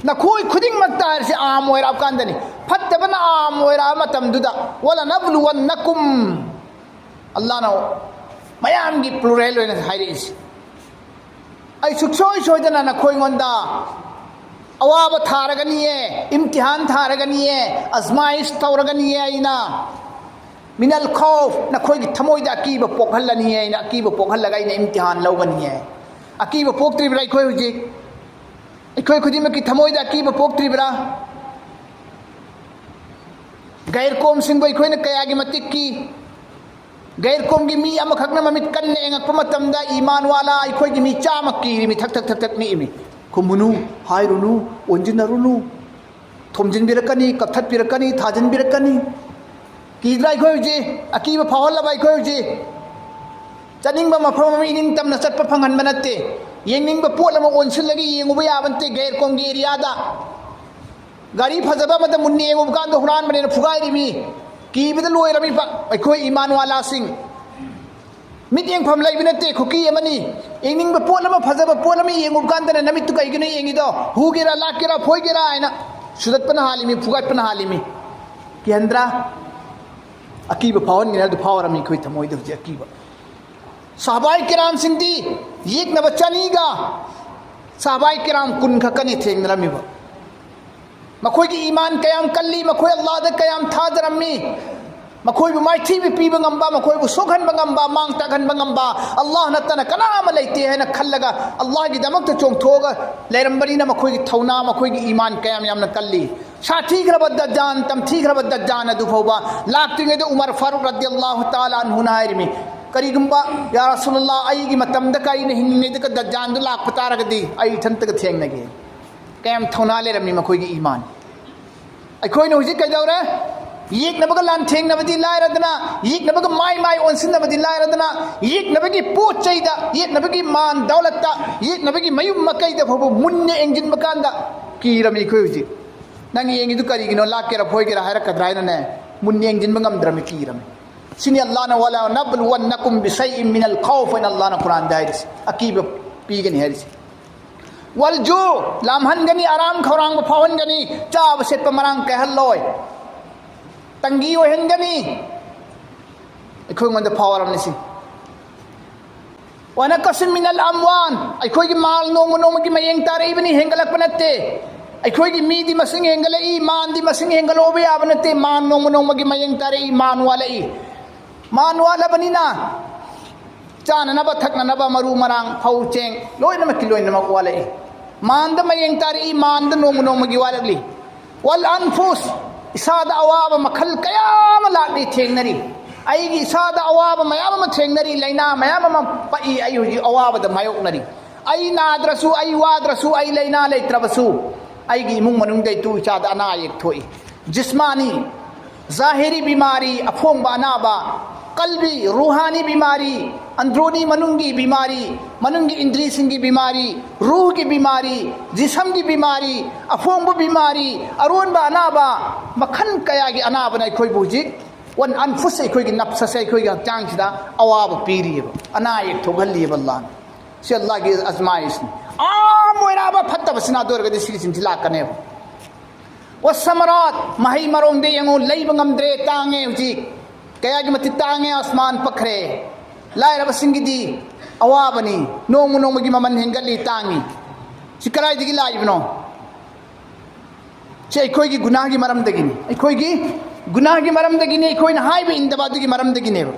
ꯅꯈꯣꯏ ꯈꯨꯗꯤꯡꯃꯛꯇ ꯍꯥꯏꯔꯤꯁꯦ ꯑꯥꯝ ꯑꯣꯏꯔꯛꯑꯀꯥꯟꯗꯅꯤ꯫ ꯐꯠꯇꯕꯅ ꯑꯥꯝ ꯑꯣꯏꯔꯛꯑ ꯃꯇꯝꯗꯨꯗ, "ولنبلونكم" ꯑꯜꯂꯥꯍꯅ ꯃꯌꯥꯝꯒꯤ ꯄ꯭ꯂꯨꯔꯦꯜ ꯑꯣꯏꯅ ꯍꯥꯏꯔꯛꯏꯁꯦ꯫ "ꯑꯩ ꯁꯨꯛꯁꯣꯏ ꯁꯣꯏꯗꯅ ꯅꯈꯣꯏꯉꯣꯟꯗ ꯑꯋꯥꯕ ꯊꯥꯔꯒꯅꯤꯌꯦ, ꯏꯝꯇꯤꯍꯥꯟ ꯊꯥꯔꯒꯅꯤꯌꯦ, ꯑꯖꯃꯥꯏꯁ ꯇꯧꯔꯒꯅꯤꯌꯦ ꯑꯩꯅ꯫ من الخوف, ꯅꯈꯣꯏꯒꯤ ꯊꯃꯣꯏꯗ ꯑꯀꯤꯕ ꯄꯣꯛꯍꯜꯂꯅꯤꯌꯦ ꯑꯩꯅ, ꯑꯀꯤꯕ ꯄꯣꯛꯍꯜꯂꯒ ꯑꯩꯅ ꯏꯝꯇꯤꯍꯥꯟ ꯂꯧꯒꯅꯤꯌꯦ꯫" ꯑꯀꯤꯕ ꯄꯣꯛꯇ꯭ꯔꯤꯕ꯭ꯔꯥ ꯑꯩꯈꯣꯏ ꯍꯧꯖꯤꯛ? ꯑꯩꯈꯣꯏ ꯈꯨꯗꯤꯡꯃꯛꯀꯤ ꯊꯃꯣꯏꯗ ꯑꯀꯤꯕ ꯄꯣꯛꯇ꯭ꯔꯤꯕ꯭ꯔꯥ? ꯒꯩꯔꯀꯣꯝꯁꯤꯡꯕꯨ ꯑꯩꯈꯣꯏꯅ ꯀꯌꯥꯒꯤ ꯃꯇꯤꯛ ꯀꯤ? ꯒꯩꯔꯀꯣꯝꯒꯤ ꯃꯤ ꯑꯃꯈꯛꯅ ꯃꯃꯤꯠ ꯀꯟꯅ ꯌꯦꯡꯉꯛꯄ ꯃꯇꯝꯗ, ꯏꯃꯥꯟ ꯋꯥꯂꯥ ꯑꯩꯈꯣꯏꯒꯤ ꯃꯤ ꯆꯥꯝꯃ ꯀꯤꯔꯤꯃꯤ, ꯊꯛ ꯊꯛ ꯊꯛ ꯊꯛ ꯅꯤꯛꯏꯃꯤ꯫ "ꯈꯨꯝꯃꯨꯅꯨ, ꯍꯥꯏꯔꯨꯅꯨ, ꯑꯣꯟꯁꯤꯟꯅꯔꯨꯅꯨ, ꯊꯣꯝꯖꯤꯟꯕꯤꯔꯛꯀꯅꯤ, ꯀꯛꯊꯠꯄꯤꯔꯛꯀꯅꯤ, ꯊꯥꯖꯤꯟꯕꯤꯔꯛꯀꯅꯤ"꯫ ꯀꯤꯗ꯭ꯔꯥ ꯑꯩꯈꯣꯏ ꯍꯧꯖꯤꯛ? ꯑꯀꯤꯕ ꯐꯥꯎꯍꯜꯂꯕ ꯑꯩꯈꯣꯏ ꯍꯧꯖꯤꯛ? ꯆꯠꯅꯤꯡꯕ ꯃꯐꯝ ꯑꯃ ꯏꯅꯤꯡꯇꯝꯅ ꯆꯠꯄ ꯐꯪꯍꯟꯕ ꯅꯠꯇꯦ꯫ ꯌꯦꯡꯅꯤꯡꯕ ꯄꯣꯠ ꯑꯃ ꯑꯣꯟꯁꯤꯜꯂꯒ ꯌꯦꯡꯉꯨꯕ ꯌꯥꯕ ꯅꯠꯇꯦ ꯒꯩꯔꯀꯣꯝꯒꯤ ꯑꯦꯔꯤꯌꯥꯗ꯫ ꯒꯥꯔꯤ ꯐꯖꯕ ꯑꯃꯗ ꯃꯨꯟꯅ ꯌꯦꯡꯉꯨꯕ ꯀꯥꯟꯗ ꯍꯨꯔꯥꯟꯕꯅꯦꯅ ꯐꯨꯒꯥꯏꯔꯤꯃꯤ꯫ ꯀꯤꯕꯗ ꯂꯣꯏꯔꯝꯃꯤꯕ ꯑꯩꯈꯣꯏ ꯏꯃꯥꯟ ꯋꯥꯂꯥꯁꯤꯡ꯫ ꯃꯤꯠ ꯌꯦꯡꯐꯝ ꯂꯩꯕ ꯅꯠꯇꯦ, ꯈꯨꯀꯤ ꯑꯃꯅꯤ꯫ ꯌꯦꯡꯅꯤꯡꯕ ꯄꯣꯠ ꯑꯃ, ꯐꯖꯕ ꯄꯣꯠ ꯑꯃ ꯌꯦꯡꯉꯨꯕ ꯀꯥꯟꯗꯅ ꯅꯃꯤꯠꯇꯨ ꯀꯩꯒꯤꯅꯣ ꯌꯦꯡꯉꯤꯗꯣ? ꯍꯨꯒꯦꯔꯥ, ꯂꯥꯛꯀꯦꯔꯥ, ꯐꯣꯏꯒꯦꯔꯥ ꯍꯥꯏꯅ ꯁꯨꯗꯠꯄꯅ ꯍꯥꯜꯂꯤꯃꯤ, ꯐꯨꯒꯠꯄꯅ ꯍꯥꯜꯂꯤꯃꯤ꯫ ꯀꯤꯍꯟꯗ꯭ꯔꯥ? ꯑꯀꯤꯕ ꯐꯥꯎꯍꯟꯒꯅꯤ ꯍꯥꯏꯕꯗꯨ ꯐꯥꯎꯔꯝꯃꯤ ꯑꯩꯈꯣꯏ ꯊꯃꯣꯏꯗ ꯍꯧꯖꯤꯛ ꯑꯀꯤꯕ꯫ ꯁꯍꯥꯕꯥꯏ ꯀꯤꯔꯥꯝꯁꯤꯡꯗꯤ ꯌꯦꯛꯅꯕ ꯆꯅꯤꯒ ꯁꯍꯥꯕꯥꯏ ꯀꯤꯔꯥꯝ ꯀꯨꯟ ꯈꯛꯀꯅꯤ ꯊꯦꯡꯅꯔꯝꯃꯤꯕ꯫ ꯃꯈꯣꯏꯒꯤ ꯏꯃꯥꯟ ꯀꯌꯥꯝ ꯀꯜꯂꯤ, ꯃꯈꯣꯏ ꯑꯜꯂꯥꯍꯗ ꯀꯌꯥꯝ ꯊꯥꯖꯔꯝꯃꯤ, ꯃꯈꯣꯏꯕꯨ ꯃꯥꯏꯊꯤꯕ ꯄꯤꯕ ꯉꯝꯕ, ꯃꯈꯣꯏꯕꯨ ꯁꯣꯛꯍꯟꯕ ꯉꯝꯕ, ꯃꯥꯡ ꯇꯥꯛꯍꯟꯕ ꯉꯝꯕ ꯑꯜꯂꯥꯍ ꯅꯠꯇꯅ ꯀꯅꯥ ꯑꯃ ꯂꯩꯇꯦ ꯍꯥꯏꯅ ꯈꯜꯂꯒ ꯑꯜꯂꯥꯍꯒꯤꯗꯃꯛꯇ ꯆꯣꯡꯊꯣꯛꯑꯒ ꯂꯩꯔꯝꯕꯅꯤꯅ ꯃꯈꯣꯏꯒꯤ ꯊꯧꯅꯥ, ꯃꯈꯣꯏꯒꯤ ꯏꯃꯥꯟ ꯀꯌꯥꯝ ꯌꯥꯝꯅ ꯀꯜꯂꯤ꯫ ꯁꯥꯊꯤꯈ꯭ꯔꯕ ꯗꯖꯥꯟ, ꯇꯝꯊꯤꯈ꯭ꯔꯕ ꯗꯖꯥꯟ ꯑꯗꯨ ꯐꯥꯎꯕ ꯂꯥꯛꯇ꯭ꯔꯤꯉꯩꯗ ꯎꯃꯔ ꯐꯥꯔꯨꯛ ꯔꯗꯤꯌꯜꯂꯥꯍꯨ ꯇꯥꯂꯥ ꯑꯟꯍꯨꯅ ꯍꯥꯏꯔꯤꯃꯤ, ꯀꯔꯤꯒꯨꯝꯕ, "ꯌꯥ ꯔꯁꯨꯂꯜꯂꯥ, ꯑꯩꯒꯤ ꯃꯇꯝꯗ ꯀꯥꯏꯅ ꯍꯤꯡꯂꯤꯉꯩꯗ ꯗꯖꯥꯟꯗꯨ ꯂꯥꯛꯄ ꯇꯥꯔꯒꯗꯤ ꯑꯩ ꯏꯊꯟꯇꯒ ꯊꯦꯡꯅꯒꯦ"? ꯀꯌꯥꯝ ꯊꯧꯅꯥ ꯂꯩꯔꯝꯃꯤ ꯃꯈꯣꯏꯒꯤ ꯏꯃꯥꯟ꯫ ꯑꯩꯈꯣꯏꯅ ꯍꯧꯖꯤꯛ ꯀꯩꯗꯧꯔꯦ? ꯌꯦꯛꯅꯕꯒ ꯂꯥꯟꯊꯦꯡꯅꯕꯗꯤ ꯂꯥꯏꯔꯗꯅ, ꯌꯦꯛꯅꯕꯒ ꯃꯥꯏ ꯃꯥꯏ ꯑꯣꯟꯁꯤꯟꯅꯕꯗꯤ ꯂꯥꯏꯔꯗꯅ, ꯌꯦꯛꯅꯕꯒꯤ ꯄꯣꯠ ꯆꯩꯗ, ꯌꯦꯛꯅꯕꯒꯤ ꯃꯥꯟ ꯗꯧꯂꯠꯇ, ꯌꯦꯛꯅꯕꯒꯤ ꯃꯌꯨꯝ ꯃꯀꯩꯗ ꯐꯥꯎꯕ ꯃꯨꯟꯅ ꯌꯦꯡꯁꯤꯟꯕ ꯀꯥꯟꯗ ꯀꯤꯔꯝꯃꯤ ꯑꯩꯈꯣꯏ ꯍꯧꯖꯤꯛ꯫ "ꯅꯪ ꯌꯦꯡꯉꯤꯗꯨ ꯀꯔꯤꯒꯤꯅꯣ? ꯂꯥꯛꯀꯦꯔꯥ ꯐꯣꯏꯒꯦꯔꯥ?" ꯍꯥꯏꯔꯛꯀꯗ꯭ꯔꯥ ꯍꯥꯏꯅꯅꯦ, ꯃꯨꯟꯅ ꯌꯦꯡꯁꯤꯟꯕ ꯉꯝꯗ꯭ꯔꯝꯃꯤ, ꯀꯤꯔꯝꯃꯤ꯫ ꯁꯤꯅꯤ ꯑꯜꯂꯥꯅ "ꯋꯂ ꯅꯕ꯭ꯂꯨꯋꯟꯅꯀꯨꯝ ꯕꯤꯁꯩꯏꯝ ꯃꯤꯅꯜ ꯈꯧꯐ" ꯍꯥꯏꯅ ꯑꯜꯂꯥꯅ ꯀꯨꯔꯥꯟꯗ ꯍꯥꯏꯔꯤꯁꯤ꯫ ꯑꯀꯤꯕ ꯄꯤꯒꯅꯤ ꯍꯥꯏꯔꯤꯁꯤ꯫ "ꯋꯜꯖꯨ", ꯂꯥꯝꯍꯟꯒꯅꯤ, ꯑꯔꯥꯝ ꯈꯧꯔꯥꯡꯕ ꯐꯥꯎꯍꯟꯒꯅꯤ, ꯆꯥꯕ ꯁꯦꯠꯄ ꯃꯔꯥꯡ ꯀꯥꯏꯍꯜꯂꯣꯏ, ꯇꯪꯒꯤ ꯑꯣꯏꯍꯟꯒꯅꯤ꯫ ꯑꯩꯈꯣꯏꯉꯣꯟꯗ ꯐꯥꯎꯔꯕꯅꯤ ꯁꯤ꯫ "ꯋꯅꯀꯁꯤꯝ ꯃꯤꯅꯜ ꯑꯝꯋꯥꯟ", ꯑꯩꯈꯣꯏꯒꯤ ꯃꯥꯜ ꯅꯣꯡꯃ ꯅꯣꯡꯃꯒꯤ ꯃꯌꯦꯡ ꯇꯥꯔꯛꯏꯕꯅꯤ, ꯍꯦꯟꯒꯠꯂꯛꯄ ꯅꯠꯇꯦ꯫ ꯑꯩꯈꯣꯏꯒꯤ ꯃꯤꯗꯤ ꯃꯁꯤꯡ ꯍꯦꯟꯒꯠꯂꯛꯏ, ꯃꯥꯟꯗꯤ ꯃꯁꯤꯡ ꯍꯦꯟꯒꯠꯂꯛꯎꯕ ꯌꯥꯕ ꯅꯠꯇꯦ꯫ ꯃꯥꯟ ꯅꯣꯡꯃ ꯅꯣꯡꯃꯒꯤ ꯃꯌꯦꯡ ꯇꯥꯔꯛꯏ, ꯃꯥꯟ ꯋꯥꯠꯂꯛꯏ꯫ ꯃꯥꯟ ꯋꯥꯠꯂꯕꯅꯤꯅ ꯆꯥꯅꯅꯕ, ꯊꯛꯅꯅꯕ, ꯃꯔꯨ ꯃꯔꯥꯡ, ꯐꯧ ꯆꯦꯡ, ꯂꯣꯏꯅꯃꯛꯀꯤ ꯂꯣꯏꯅꯃꯛ ꯋꯥꯠꯂꯛꯏ꯫ ꯃꯥꯟꯗ ꯃꯌꯦꯡ ꯇꯥꯔꯛꯏ, ꯃꯥꯟꯗ ꯅꯣꯡꯃ ꯅꯣꯡꯃꯒꯤ ꯋꯥꯠꯂꯛꯂꯤ꯫ "ꯋꯜ ꯑꯟꯐꯨꯁ", ꯏꯁꯥꯗ ꯑꯋꯥꯕ ꯃꯈꯜ ꯀꯌꯥ ꯑꯃ ꯂꯥꯛꯂꯤ, ꯊꯦꯡꯅꯔꯤ꯫ ꯑꯩꯒꯤ ꯏꯁꯥꯗ ꯑꯋꯥꯕ ꯃꯌꯥꯝ ꯑꯃ ꯊꯦꯡꯅꯔꯤ, ꯂꯥꯏꯅꯥ ꯃꯌꯥꯝ ꯑꯃ ꯄꯛꯏ, ꯑꯩ ꯍꯧꯖꯤꯛ ꯑꯋꯥꯕꯗ ꯃꯥꯌꯣꯛꯅꯔꯤ꯫ ꯑꯩ ꯅꯥꯗ꯭ꯔꯁꯨ, ꯑꯩ ꯋꯥꯗ꯭ꯔꯁꯨ, ꯑꯩ ꯂꯥꯏꯅꯥ ꯂꯩꯇ꯭ꯔꯕꯁꯨ, ꯑꯩꯒꯤ ꯏꯃꯨꯡ ꯃꯅꯨꯡꯗ ꯏꯇꯨ ꯏꯆꯥꯗ ꯑꯅꯥ ꯑꯌꯦꯛ ꯊꯣꯛꯏ꯫ ꯖꯤꯁꯃꯥꯅꯤ, ꯖꯥꯍꯤꯔꯤ ꯕꯤꯃꯥꯔꯤ, ꯑꯐꯣꯡꯕ ꯑꯅꯥꯕ, ꯀꯜꯕꯤ, ꯔꯨꯍꯥꯅꯤ ꯕꯤꯃꯥꯔꯤ, ꯑꯟꯗ꯭ꯔꯣꯅꯤ ꯃꯅꯨꯡꯒꯤ ꯕꯤꯃꯥꯔꯤ, ꯃꯅꯨꯡꯒꯤ ꯏꯟꯗ꯭ꯔꯤꯁꯤꯡꯒꯤ ꯕꯤꯃꯥꯔꯤ, ꯔꯨꯍꯒꯤ ꯕꯤꯃꯥꯔꯤ, ꯖꯤꯁꯝꯒꯤ ꯕꯤꯃꯥꯔꯤ, ꯑꯐꯣꯡꯕ ꯕꯤꯃꯥꯔꯤ, ꯑꯔꯣꯟꯕ ꯑꯅꯥꯕ, ꯃꯈꯜ ꯀꯌꯥꯒꯤ ꯑꯅꯥꯕꯅ ꯑꯩꯈꯣꯏꯕꯨ ꯍꯧꯖꯤꯛ ꯋꯟ ꯑꯟꯐꯨꯁ, ꯑꯩꯈꯣꯏꯒꯤ ꯅꯞꯁꯁꯦ, ꯑꯩꯈꯣꯏꯒꯤ ꯍꯛꯆꯥꯡꯁꯤꯗ ꯑꯋꯥꯕ ꯄꯤꯔꯤꯑꯕ, ꯑꯅꯥ ꯑꯌꯦꯛ ꯊꯣꯛꯍꯜꯂꯤꯑꯕ ꯑꯜꯂꯥꯅ꯫ ꯁꯤ ꯑꯜꯂꯥꯒꯤ ꯑꯖꯃꯥꯏꯁꯅꯤ꯫ ꯑꯥꯝ ꯑꯣꯏꯔꯛꯑꯕ ꯐꯠꯇꯕꯁꯤꯅ, ꯑꯗꯨ ꯑꯣꯏꯔꯒꯗꯤ ꯁꯤꯒꯤꯁꯤꯡꯁꯤ ꯂꯥꯛꯀꯅꯦꯕ꯫ ꯋꯁꯃꯔꯥꯠ, ꯃꯍꯩ ꯃꯔꯣꯡꯗ ꯌꯦꯡꯉꯨ, ꯂꯩꯕ ꯉꯝꯗ꯭ꯔꯦ, ꯇꯥꯡꯉꯦ ꯍꯧꯖꯤꯛ꯫ ꯀꯌꯥꯒꯤ ꯃꯇꯤꯛ ꯇꯥꯡꯉꯦ? ꯑꯁꯃꯥꯟ ꯄꯛꯈ꯭ꯔꯦ꯫ ꯂꯥꯏꯔꯕꯁꯤꯡꯒꯤꯗꯤ ꯑꯋꯥꯕꯅꯤ, ꯅꯣꯡꯃ ꯅꯣꯡꯃꯒꯤ ꯃꯃꯜ ꯍꯦꯟꯒꯠꯂꯤ, ꯇꯥꯡꯉꯤ꯫ ꯁꯤ ꯀꯗꯥꯏꯗꯒꯤ ꯂꯥꯛꯏꯕꯅꯣ? ꯁꯤ ꯑꯩꯈꯣꯏꯒꯤ ꯒꯨꯅꯥꯒꯤ ꯃꯔꯝꯗꯒꯤꯅꯤ, ꯑꯩꯈꯣꯏꯒꯤ ꯒꯨꯅꯥꯒꯤ ꯃꯔꯝꯗꯒꯤꯅꯤ, ꯑꯩꯈꯣꯏꯅ ꯍꯥꯏꯕ ꯏꯟꯗꯕ ꯑꯗꯨꯒꯤ ꯃꯔꯝꯗꯒꯤꯅꯦꯕ꯫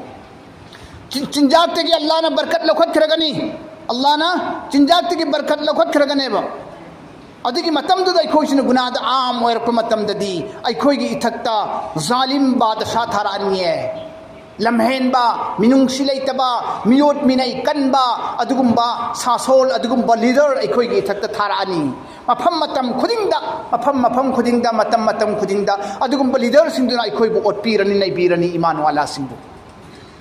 ꯆꯤꯟ-, ꯆꯤꯟꯖꯥꯛꯇꯒꯤ ꯑꯜꯂꯥꯅ ꯕꯔꯀꯠ ꯂꯧꯈꯠꯈ꯭ꯔꯒꯅꯤ, ꯑꯜꯂꯥꯅ ꯆꯤꯟꯖꯥꯛꯇꯒꯤ ꯕꯔꯀꯠ ꯂꯧꯈꯠꯈ꯭ꯔꯒꯅꯦꯕ꯫ ꯑꯗꯨꯒꯤ ꯃꯇꯝꯗꯨꯗ ꯑꯩꯈꯣꯏꯁꯤꯅ ꯒꯨꯅꯥꯗ ꯑꯥꯝ ꯑꯣꯏꯔꯛꯄ ꯃꯇꯝꯗꯗꯤ ꯑꯩꯈꯣꯏꯒꯤ ꯏꯊꯛꯇ ꯖꯥꯂꯤꯝ ꯕꯥꯗꯁꯥ ꯊꯥꯔꯛꯑꯅꯤꯌꯦ꯫ ꯂꯝꯍꯦꯟꯕ, ꯃꯤꯅꯨꯡꯁꯤ ꯂꯩꯇꯕ, ꯃꯤꯑꯣꯠ ꯃꯤꯅꯩ ꯀꯟꯕ, ꯑꯗꯨꯒꯨꯝꯕ ꯁꯥꯁꯣꯜ, ꯑꯗꯨꯒꯨꯝꯕ ꯂꯤꯗꯔ ꯑꯩꯈꯣꯏꯒꯤ ꯏꯊꯛꯇ ꯊꯥꯔꯛꯑꯅꯤ꯫ ꯃꯐꯝ ꯃꯇꯝ ꯈꯨꯗꯤꯡꯗ, ꯃꯐꯝ ꯃꯐꯝ ꯈꯨꯗꯤꯡꯗ, ꯃꯇꯝ ꯃꯇꯝ ꯈꯨꯗꯤꯡꯗ ꯑꯗꯨꯒꯨꯝꯕ ꯂꯤꯗꯔꯁꯤꯡꯗꯨꯅ ꯑꯩꯈꯣꯏꯕꯨ ꯑꯣꯠꯄꯤꯔꯅꯤ, ꯅꯩꯕꯤꯔꯅꯤ, ꯏꯃꯥꯟ ꯋꯥꯂꯥꯁꯤꯡꯕꯨ꯫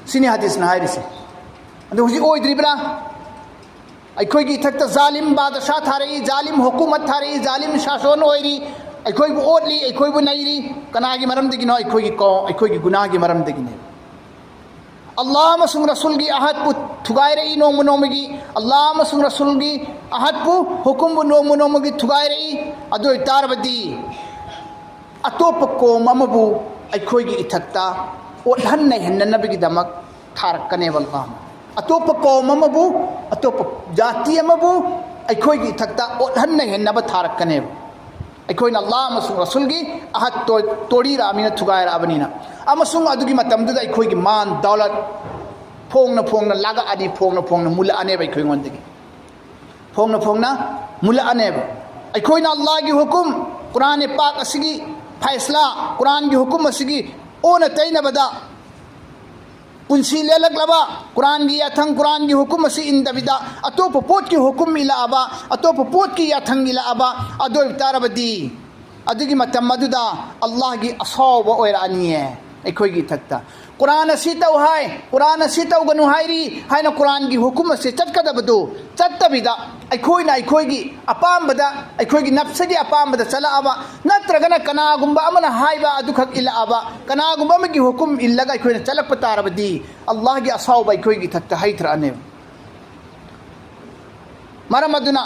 ꯁꯤꯅꯤ ꯍꯗꯤꯁꯅ ꯍꯥꯏꯔꯤꯁꯦ꯫ ꯑꯗꯨ ꯍꯧꯖꯤꯛ ꯑꯣꯏꯗ꯭ꯔꯤꯕ꯭ꯔꯥ? ꯑꯩꯈꯣꯏꯒꯤ ꯏꯊꯛꯇ ꯖꯥꯂꯤꯝ ꯕꯥꯗꯁꯥ ꯊꯥꯔꯛꯏ, ꯖꯥꯂꯤꯝ ꯍꯨꯀꯨꯃꯠ ꯊꯥꯔꯛꯏ, ꯖꯥꯂꯤꯝ ꯁꯥꯁꯣꯟ ꯑꯣꯏꯔꯤ, ꯑꯩꯈꯣꯏꯕꯨ ꯑꯣꯠꯂꯤ, ꯑꯩꯈꯣꯏꯕꯨ ꯅꯩꯔꯤ꯫ ꯀꯅꯥꯒꯤ ꯃꯔꯝꯗꯒꯤꯅꯣ? ꯑꯩꯈꯣꯏꯒꯤ ꯀꯣ-, ꯑꯩꯈꯣꯏꯒꯤ ꯒꯨꯅꯥꯒꯤ ꯃꯔꯝꯗꯒꯤꯅꯦ꯫ ꯑꯜꯂꯥꯍ ꯑꯃꯁꯨꯡ ꯔꯁꯨꯜꯒꯤ ꯑꯍꯠꯄꯨ ꯊꯨꯒꯥꯏꯔꯛꯏ ꯅꯣꯡꯃ ꯅꯣꯡꯃꯒꯤ, ꯑꯜꯂꯥꯍ ꯑꯃꯁꯨꯡ ꯔꯁꯨꯜꯒꯤ ꯑꯍꯠꯄꯨ, ꯍꯨꯀꯨꯝꯕꯨ ꯅꯣꯡꯃ ꯅꯣꯡꯃꯒꯤ ꯊꯨꯒꯥꯏꯔꯛꯏ꯫ ꯑꯗꯨ ꯑꯣꯏꯇꯥꯔꯕꯗꯤ ꯑꯇꯣꯞꯄ ꯀꯣꯝ ꯑꯃꯕꯨ ꯑꯩꯈꯣꯏꯒꯤ ꯏꯊꯛꯇ ꯑꯣꯠꯍꯟ ꯅꯩꯍꯟꯅꯅꯕꯒꯤꯗꯃꯛ ꯊꯥꯔꯛꯀꯅꯦꯕ ꯑꯜꯂꯥꯍꯅ꯫ ꯑꯇꯣꯞꯄ ꯀꯣꯝ ꯑꯃꯕꯨ, ꯑꯇꯣꯞꯄ ꯖꯥꯇꯤ ꯑꯃꯕꯨ ꯑꯩꯈꯣꯏꯒꯤ ꯏꯊꯛꯇ ꯑꯣꯠꯍꯟ ꯅꯩꯍꯟꯅꯕ ꯊꯥꯔꯛꯀꯅꯦꯕ꯫ ꯑꯩꯈꯣꯏꯅ ꯑꯜꯂꯥꯍ ꯑꯃꯁꯨꯡ ꯔꯁꯨꯜꯒꯤ ꯑꯍꯠ ꯇꯣ-, ꯇꯣꯔꯤꯔꯛꯑꯕꯅꯤꯅ, ꯊꯨꯒꯥꯏꯔꯛꯑꯕꯅꯤꯅ꯫ ꯑꯃꯁꯨꯡ ꯑꯗꯨꯒꯤ ꯃꯇꯝꯗꯨꯗ ꯑꯩꯈꯣꯏꯒꯤ ꯃꯥꯟ ꯗꯧꯂꯠ ꯐꯣꯡꯅ ꯐꯣꯡꯅ ꯂꯥꯛꯑꯅꯤ, ꯐꯣꯡꯅ ꯐꯣꯡꯅ ꯃꯨꯜꯂꯛꯑꯅꯦꯕ ꯑꯩꯈꯣꯏꯉꯣꯟꯗꯒꯤ꯫ ꯐꯣꯡꯅ ꯐꯣꯡꯅ ꯃꯨꯜꯂꯛꯑꯅꯦꯕ꯫ ꯑꯩꯈꯣꯏꯅ ꯑꯜꯂꯥꯍꯒꯤ ꯍꯨꯀꯨꯝ, ꯀꯨꯔꯥꯟ ꯄꯥꯛ ꯑꯁꯤꯒꯤ ꯐꯩꯁꯂꯥ, ꯀꯨꯔꯥꯟꯒꯤ ꯍꯨꯀꯨꯝ ꯑꯁꯤꯒꯤ ꯑꯣꯟꯅ ꯇꯩꯅꯕꯗ ꯄꯨꯟꯁꯤ ꯂꯦꯜꯂꯛꯂꯕ, ꯀꯨꯔꯥꯟꯒꯤ ꯌꯥꯊꯪ, ꯀꯨꯔꯥꯟꯒꯤ ꯍꯨꯀꯨꯝ ꯑꯁꯤ ꯏꯟꯗꯕꯤꯗ ꯑꯇꯣꯞꯄ ꯄꯣꯠꯀꯤ ꯍꯨꯀꯨꯝ ꯏꯜꯂꯛꯑꯕ, ꯑꯇꯣꯞꯄ ꯄꯣꯠꯀꯤ ꯌꯥꯊꯪ ꯏꯜꯂꯛꯑꯕ, ꯑꯗꯨ ꯑꯣꯏꯕ ꯇꯥꯔꯕꯗꯤ ꯑꯗꯨꯒꯤ ꯃꯇꯝ ꯑꯗꯨꯗ ꯑꯜꯂꯥꯍꯒꯤ ꯑꯁꯥꯎꯕ ꯑꯣꯏꯔꯛꯑꯅꯤꯌꯦ ꯑꯩꯈꯣꯏꯒꯤ ꯏꯊꯛꯇ꯫ ꯀꯨꯔꯥꯟ ꯑꯁꯤ ꯇꯧ ꯍꯥꯏ, ꯀꯨꯔꯥꯟ ꯑꯁꯤ ꯇꯧꯒꯅꯨ ꯍꯥꯏꯔꯤ ꯍꯥꯏꯅ ꯀꯨꯔꯥꯟꯒꯤ ꯍꯨꯀꯨꯝ ꯑꯁꯤ ꯆꯠꯀꯗꯕꯗꯨ ꯆꯠꯇꯕꯤꯗ, ꯑꯩꯈꯣꯏꯅ ꯑꯩꯈꯣꯏꯒꯤ ꯑꯄꯥꯝꯕꯗ, ꯑꯩꯈꯣꯏꯒꯤ ꯅꯞꯁꯒꯤ ꯑꯄꯥꯝꯕꯗ ꯆꯠꯂꯛꯑꯕ, ꯅꯠꯇ꯭ꯔꯒꯅ ꯀꯅꯥꯒꯨꯝꯕ ꯑꯃꯅ ꯍꯥꯏꯕ ꯑꯗꯨꯈꯛ ꯏꯜꯂꯛꯑꯕ, ꯀꯅꯥꯒꯨꯝꯕ ꯑꯃꯒꯤ ꯍꯨꯀꯨꯝ ꯏꯜꯂꯒ ꯑꯩꯈꯣꯏꯅ ꯆꯠꯂꯛꯄ ꯇꯥꯔꯕꯗꯤ, ꯑꯜꯂꯥꯍꯒꯤ ꯑꯁꯥꯎꯕ ꯑꯩꯈꯣꯏꯒꯤ ꯏꯊꯛꯇ ꯍꯩꯊꯔꯛꯑꯅꯦꯕ꯫ ꯃꯔꯝ ꯑꯗꯨꯅ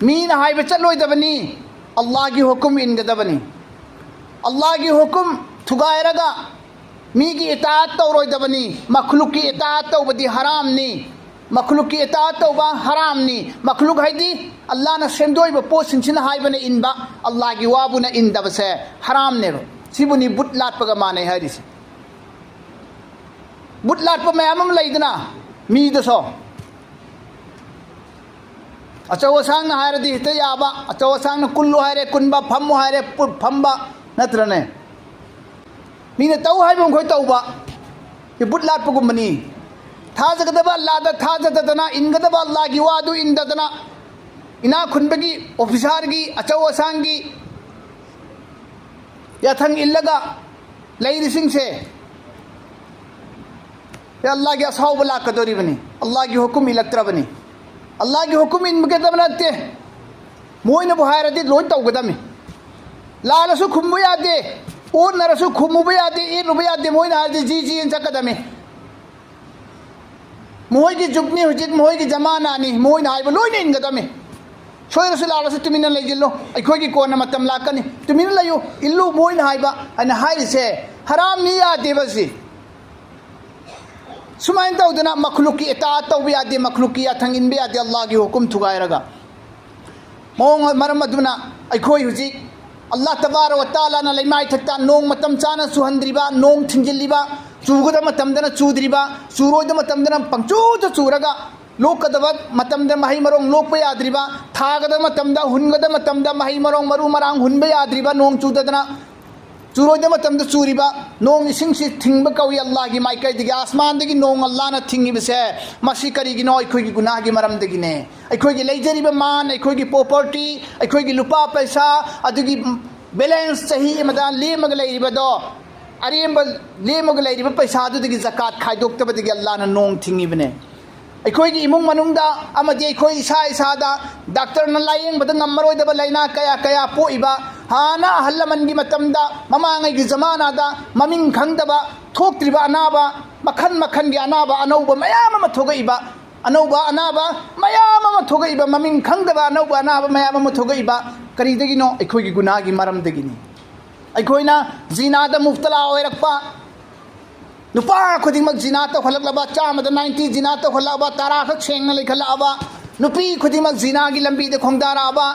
ꯃꯤꯅ ꯍꯥꯏꯕ ꯆꯠꯂꯣꯏꯗꯕꯅꯤ, ꯑꯜꯂꯥꯍꯒꯤ ꯍꯨꯀꯨꯝ ꯏꯟꯒꯗꯕꯅꯤ꯫ ꯑꯜꯂꯥꯍꯒꯤ ꯍꯨꯀꯨꯝ ꯊꯨꯒꯥꯏꯔꯒ ꯃꯤꯒꯤ ꯏꯇꯥꯑꯠ ꯇꯧꯔꯣꯏꯗꯕꯅꯤ꯫ ꯃꯈꯂꯨꯛꯀꯤ ꯏꯇꯥꯑꯠ ꯇꯧꯕꯗꯤ ꯍꯔꯥꯝꯅꯤ꯫ ꯃꯈꯂꯨꯛꯀꯤ ꯏꯇꯥꯑꯠ ꯇꯧꯕ ꯍꯔꯥꯝꯅꯤ꯫ ꯃꯈꯂꯨꯛ ꯍꯥꯏꯗꯤ ꯑꯜꯂꯥꯍꯅ ꯁꯦꯝꯗꯣꯛꯏꯕ ꯄꯣꯠꯁꯤꯡꯁꯤꯅ ꯍꯥꯏꯕꯅ ꯏꯟꯕ, ꯑꯜꯂꯥꯍꯒꯤ ꯋꯥꯕꯨꯅ ꯏꯟꯗꯕꯁꯦ ꯍꯔꯥꯝꯅꯦꯕ꯫ ꯁꯤꯕꯨꯅꯤ ꯕꯨꯠ ꯂꯥꯠꯄꯒ ꯃꯥꯟꯅꯩ ꯍꯥꯏꯔꯤꯁꯦ꯫ ꯕꯨꯠ ꯂꯥꯠꯄ ꯃꯌꯥꯝ ꯑꯃ ꯂꯩꯗꯅ ꯃꯤꯗꯁꯨ꯫ ꯑꯆꯧ ꯑꯁꯥꯡꯅ ꯍꯥꯏꯔꯗꯤ ꯍꯦꯛꯇ ꯌꯥꯕ, ꯑꯆꯧ ꯑꯁꯥꯡꯅ ꯀꯨꯜꯂꯨ ꯍꯥꯏꯔꯦ ꯀꯨꯟꯕ, ꯐꯝꯃꯨ ꯍꯥꯏꯔꯦ ꯄꯨ-, ꯐꯝꯕ, ꯅꯠꯇ꯭ꯔꯅꯦ? ꯃꯤꯅ ꯇꯧ ꯍꯥꯏꯕ ꯃꯈꯣꯏ ꯇꯧꯕ꯫ ꯁꯤ ꯕꯨꯠ ꯂꯥꯠꯄꯒꯨꯝꯕꯅꯤ꯫ ꯊꯥꯖꯒꯗꯕ ꯑꯜꯂꯥꯗ ꯊꯥꯖꯗꯗꯅ, ꯏꯟꯒꯗꯕ ꯑꯜꯂꯥꯒꯤ ꯋꯥꯗꯨ ꯏꯟꯗꯗꯅ, ꯏꯅꯥꯛ ꯈꯨꯟꯕꯒꯤ, ꯑꯣꯐꯤꯁꯥꯔꯒꯤ, ꯑꯆꯧ ꯑꯁꯥꯡꯒꯤ ꯌꯥꯊꯪ ꯏꯜꯂꯒ ꯂꯩꯔꯤꯁꯤꯡꯁꯦ, ꯑꯜꯂꯥꯒꯤ ꯑꯁꯥꯎꯕ ꯂꯥꯛꯀꯗꯧꯔꯤꯕꯅꯤ꯫ ꯑꯜꯂꯥꯒꯤ ꯍꯨꯀꯨꯝ ꯏꯜꯂꯛꯇ꯭ꯔꯕꯅꯤ꯫ ꯑꯜꯂꯥꯒꯤ ꯍꯨꯀꯨꯝ ꯏꯟꯒꯗꯕ ꯅꯠꯇꯦ꯫ ꯃꯣꯏꯅꯕꯨ ꯍꯥꯏꯔꯗꯤ ꯂꯣꯏ ꯇꯧꯒꯗꯕꯅꯤ꯫ ꯂꯥꯜꯂꯁꯨ ꯈꯨꯝꯕ ꯌꯥꯗꯦ, ꯑꯣꯟꯅꯔꯁꯨ ꯈꯨꯝꯃꯨꯕ ꯌꯥꯗꯦ, ꯏꯠꯂꯨꯕ ꯌꯥꯗꯦ꯫ ꯃꯣꯏꯅ ꯍꯥꯏꯔꯗꯤ ꯖꯤ ꯖꯤ ꯑꯅ ꯆꯠꯀꯗꯕꯅꯤ꯫ ꯃꯈꯣꯏꯒꯤ ꯖꯨꯒꯅꯤ ꯍꯧꯖꯤꯛ, ꯃꯈꯣꯏꯒꯤ ꯖꯃꯥꯅꯥꯅꯤ, ꯃꯈꯣꯏꯅ ꯍꯥꯏꯕ ꯂꯣꯏꯅ ꯏꯟꯒꯗꯕꯅꯤ꯫ ꯁꯣꯏꯔꯁꯨ ꯂꯥꯜꯂꯁꯨ ꯇꯨꯃꯤꯟꯅ ꯂꯩꯁꯤꯜꯂꯨ, ꯑꯩꯈꯣꯏꯒꯤ ꯀꯣꯟꯅ ꯃꯇꯝ ꯂꯥꯛꯀꯅꯤ꯫ ꯇꯨꯃꯤꯟꯅ ꯂꯩꯌꯨ, ꯏꯜꯂꯨ ꯃꯈꯣꯏꯅ ꯍꯥꯏꯕ ꯍꯥꯏꯅ ꯍꯥꯏꯔꯤꯁꯦ ꯍꯔꯥꯝꯅꯤ, ꯌꯥꯗꯦꯕ ꯁꯤ꯫ ꯁꯨꯃꯥꯏꯅ ꯇꯧꯗꯅ ꯃꯈꯂꯨꯛꯀꯤ ꯏꯇꯥꯑꯠ ꯇꯧꯕ ꯌꯥꯗꯦ, ꯃꯈꯂꯨꯛꯀꯤ ꯌꯥꯊꯪ ꯏꯟꯕ ꯌꯥꯗꯦ, ꯑꯜꯂꯥꯍꯒꯤ ꯍꯨꯀꯨꯝ ꯊꯨꯒꯥꯏꯔꯒ꯫ ꯃꯑꯣꯡ, ꯃꯔꯝ ꯑꯗꯨꯅ ꯑꯩꯈꯣꯏ ꯍꯧꯖꯤꯛ ꯑꯜꯂꯥꯍ ꯇꯕꯥꯔꯛ ꯋ ꯇꯥꯂꯥꯅ ꯂꯩꯃꯥꯏꯊꯛꯇ ꯅꯣꯡ ꯃꯇꯝ ꯆꯥꯅ ꯆꯨꯍꯟꯗ꯭ꯔꯤꯕ, ꯅꯣꯡ ꯊꯤꯡꯖꯤꯜꯂꯤꯕ, ꯆꯨꯒꯗꯕ ꯃꯇꯝꯗꯅ ꯆꯨꯗ꯭ꯔꯤꯕ, ꯆꯨꯔꯣꯏꯗꯕ ꯃꯇꯝꯗꯅ ꯄꯪꯆꯨꯗ ꯆꯨꯔꯒ, ꯂꯣꯛꯀꯗꯕ ꯃꯇꯝꯗ ꯃꯍꯩ ꯃꯔꯣꯡ ꯂꯣꯛꯄ ꯌꯥꯗ꯭ꯔꯤꯕ, ꯊꯥꯒꯗꯕ ꯃꯇꯝꯗ, ꯍꯨꯟꯒꯗꯕ ꯃꯇꯝꯗ ꯃꯍꯩ ꯃꯔꯣꯡ, ꯃꯔꯨ ꯃꯔꯥꯡ ꯍꯨꯟꯕ ꯌꯥꯗ꯭ꯔꯤꯕ, ꯅꯣꯡ ꯆꯨꯗꯗꯅ, ꯆꯨꯔꯣꯏꯗꯕ ꯃꯇꯝꯗ ꯆꯨꯔꯤꯕ ꯅꯣꯡ ꯏꯁꯤꯡꯁꯤ ꯊꯤꯡꯕ ꯀꯧꯏ ꯑꯜꯂꯥꯍꯒꯤ ꯃꯥꯏꯀꯩꯗꯒꯤ꯫ ꯑꯁꯃꯥꯟꯗꯒꯤ ꯅꯣꯡ ꯑꯜꯂꯥꯍꯅ ꯊꯤꯡꯉꯤꯕꯁꯦ, ꯃꯁꯤ ꯀꯔꯤꯒꯤꯅꯣ? ꯑꯩꯈꯣꯏꯒꯤ ꯒꯨꯅꯥꯍꯒꯤ ꯃꯔꯝꯗꯒꯤꯅꯦ꯫ ꯑꯩꯈꯣꯏꯒꯤ ꯂꯩꯖꯔꯤꯕ ꯃꯥꯟ, ꯑꯩꯈꯣꯏꯒꯤ ꯄ꯭ꯔꯣꯄꯔꯇꯤ, ꯑꯩꯈꯣꯏꯒꯤ ꯂꯨꯄꯥ ꯄꯩꯁꯥ, ꯑꯗꯨꯒꯤ ꯕꯦꯂꯦꯟꯁ ꯆꯍꯤ ꯑꯃꯗ ꯂꯦꯝꯃꯒ ꯂꯩꯔꯤꯕꯗꯣ, ꯑꯔꯦꯝꯕ ꯂꯦꯝꯃꯒ ꯂꯩꯔꯤꯕ ꯄꯩꯁꯥꯗꯨꯗꯒꯤ ꯖꯀꯥꯠ ꯈꯥꯏꯗꯣꯛꯇꯕꯗꯒꯤ ꯑꯜꯂꯥꯍꯅ ꯅꯣꯡ ꯊꯤꯡꯉꯤꯕꯅꯦ꯫ ꯑꯩꯈꯣꯏꯒꯤ ꯏꯃꯨꯡ ꯃꯅꯨꯡꯗ ꯑꯃꯗꯤ ꯑꯩꯈꯣꯏ ꯏꯁꯥ ꯏꯁꯥꯗ ꯗꯥꯛꯇꯔꯅ ꯂꯥꯌꯦꯡꯕꯗ ꯉꯝꯃꯔꯣꯏꯗꯕ ꯂꯥꯏꯅꯥ ꯀꯌꯥ ꯀꯌꯥ ꯄꯣꯛꯏꯕ, ꯍꯥꯟꯅ ꯑꯍꯜ ꯂꯃꯟꯒꯤ ꯃꯇꯝꯗ, ꯃꯃꯥꯡꯉꯩꯒꯤ ꯖꯃꯥꯅꯥꯗ ꯃꯃꯤꯡ ꯈꯪꯗꯕ ꯊꯣꯛꯇ꯭ꯔꯤꯕ ꯑꯅꯥꯕ, ꯃꯈꯜ ꯃꯈꯜꯒꯤ ꯑꯅꯥꯕ ꯑꯅꯧꯕ ꯃꯌꯥꯝ ꯑꯃ ꯊꯣꯛꯂꯛꯏꯕ, ꯑꯅꯧꯕ ꯑꯅꯥꯕ ꯃꯌꯥꯝ ꯑꯃ ꯊꯣꯛꯂꯛꯏꯕ, ꯃꯃꯤꯡ ꯈꯪꯗꯕ ꯑꯅꯧꯕ ꯑꯅꯥꯕ ꯃꯌꯥꯝ ꯑꯃ ꯊꯣꯛꯂꯛꯏꯕ ꯀꯔꯤꯗꯒꯤꯅꯣ? ꯑꯩꯈꯣꯏꯒꯤ ꯒꯨꯅꯥꯒꯤ ꯃꯔꯝꯗꯒꯤꯅꯤ꯫ ꯑꯩꯈꯣꯏꯅ ꯖꯤꯅꯥꯗ ꯃꯨꯕꯇꯂꯥ ꯑꯣꯏꯔꯛꯄ, ꯅꯨꯄꯥ ꯈꯨꯗꯤꯡꯃꯛ ꯖꯤꯅꯥ ꯇꯧꯈꯠꯂꯛꯂꯕ, ꯆꯥꯝꯃꯗ ꯅꯥꯏꯟꯇꯤ ꯖꯤꯅꯥ ꯇꯧꯈꯠꯂꯛꯂꯕ, ꯇꯔꯥꯈꯛ ꯁꯦꯡꯅ ꯂꯩꯈꯠꯂꯛꯂꯕ, ꯅꯨꯄꯤ ꯈꯨꯗꯤꯡꯃꯛ ꯖꯤꯅꯥꯒꯤ ꯂꯝꯕꯤꯗ ꯈꯣꯡꯗꯥꯔꯛꯂꯕ,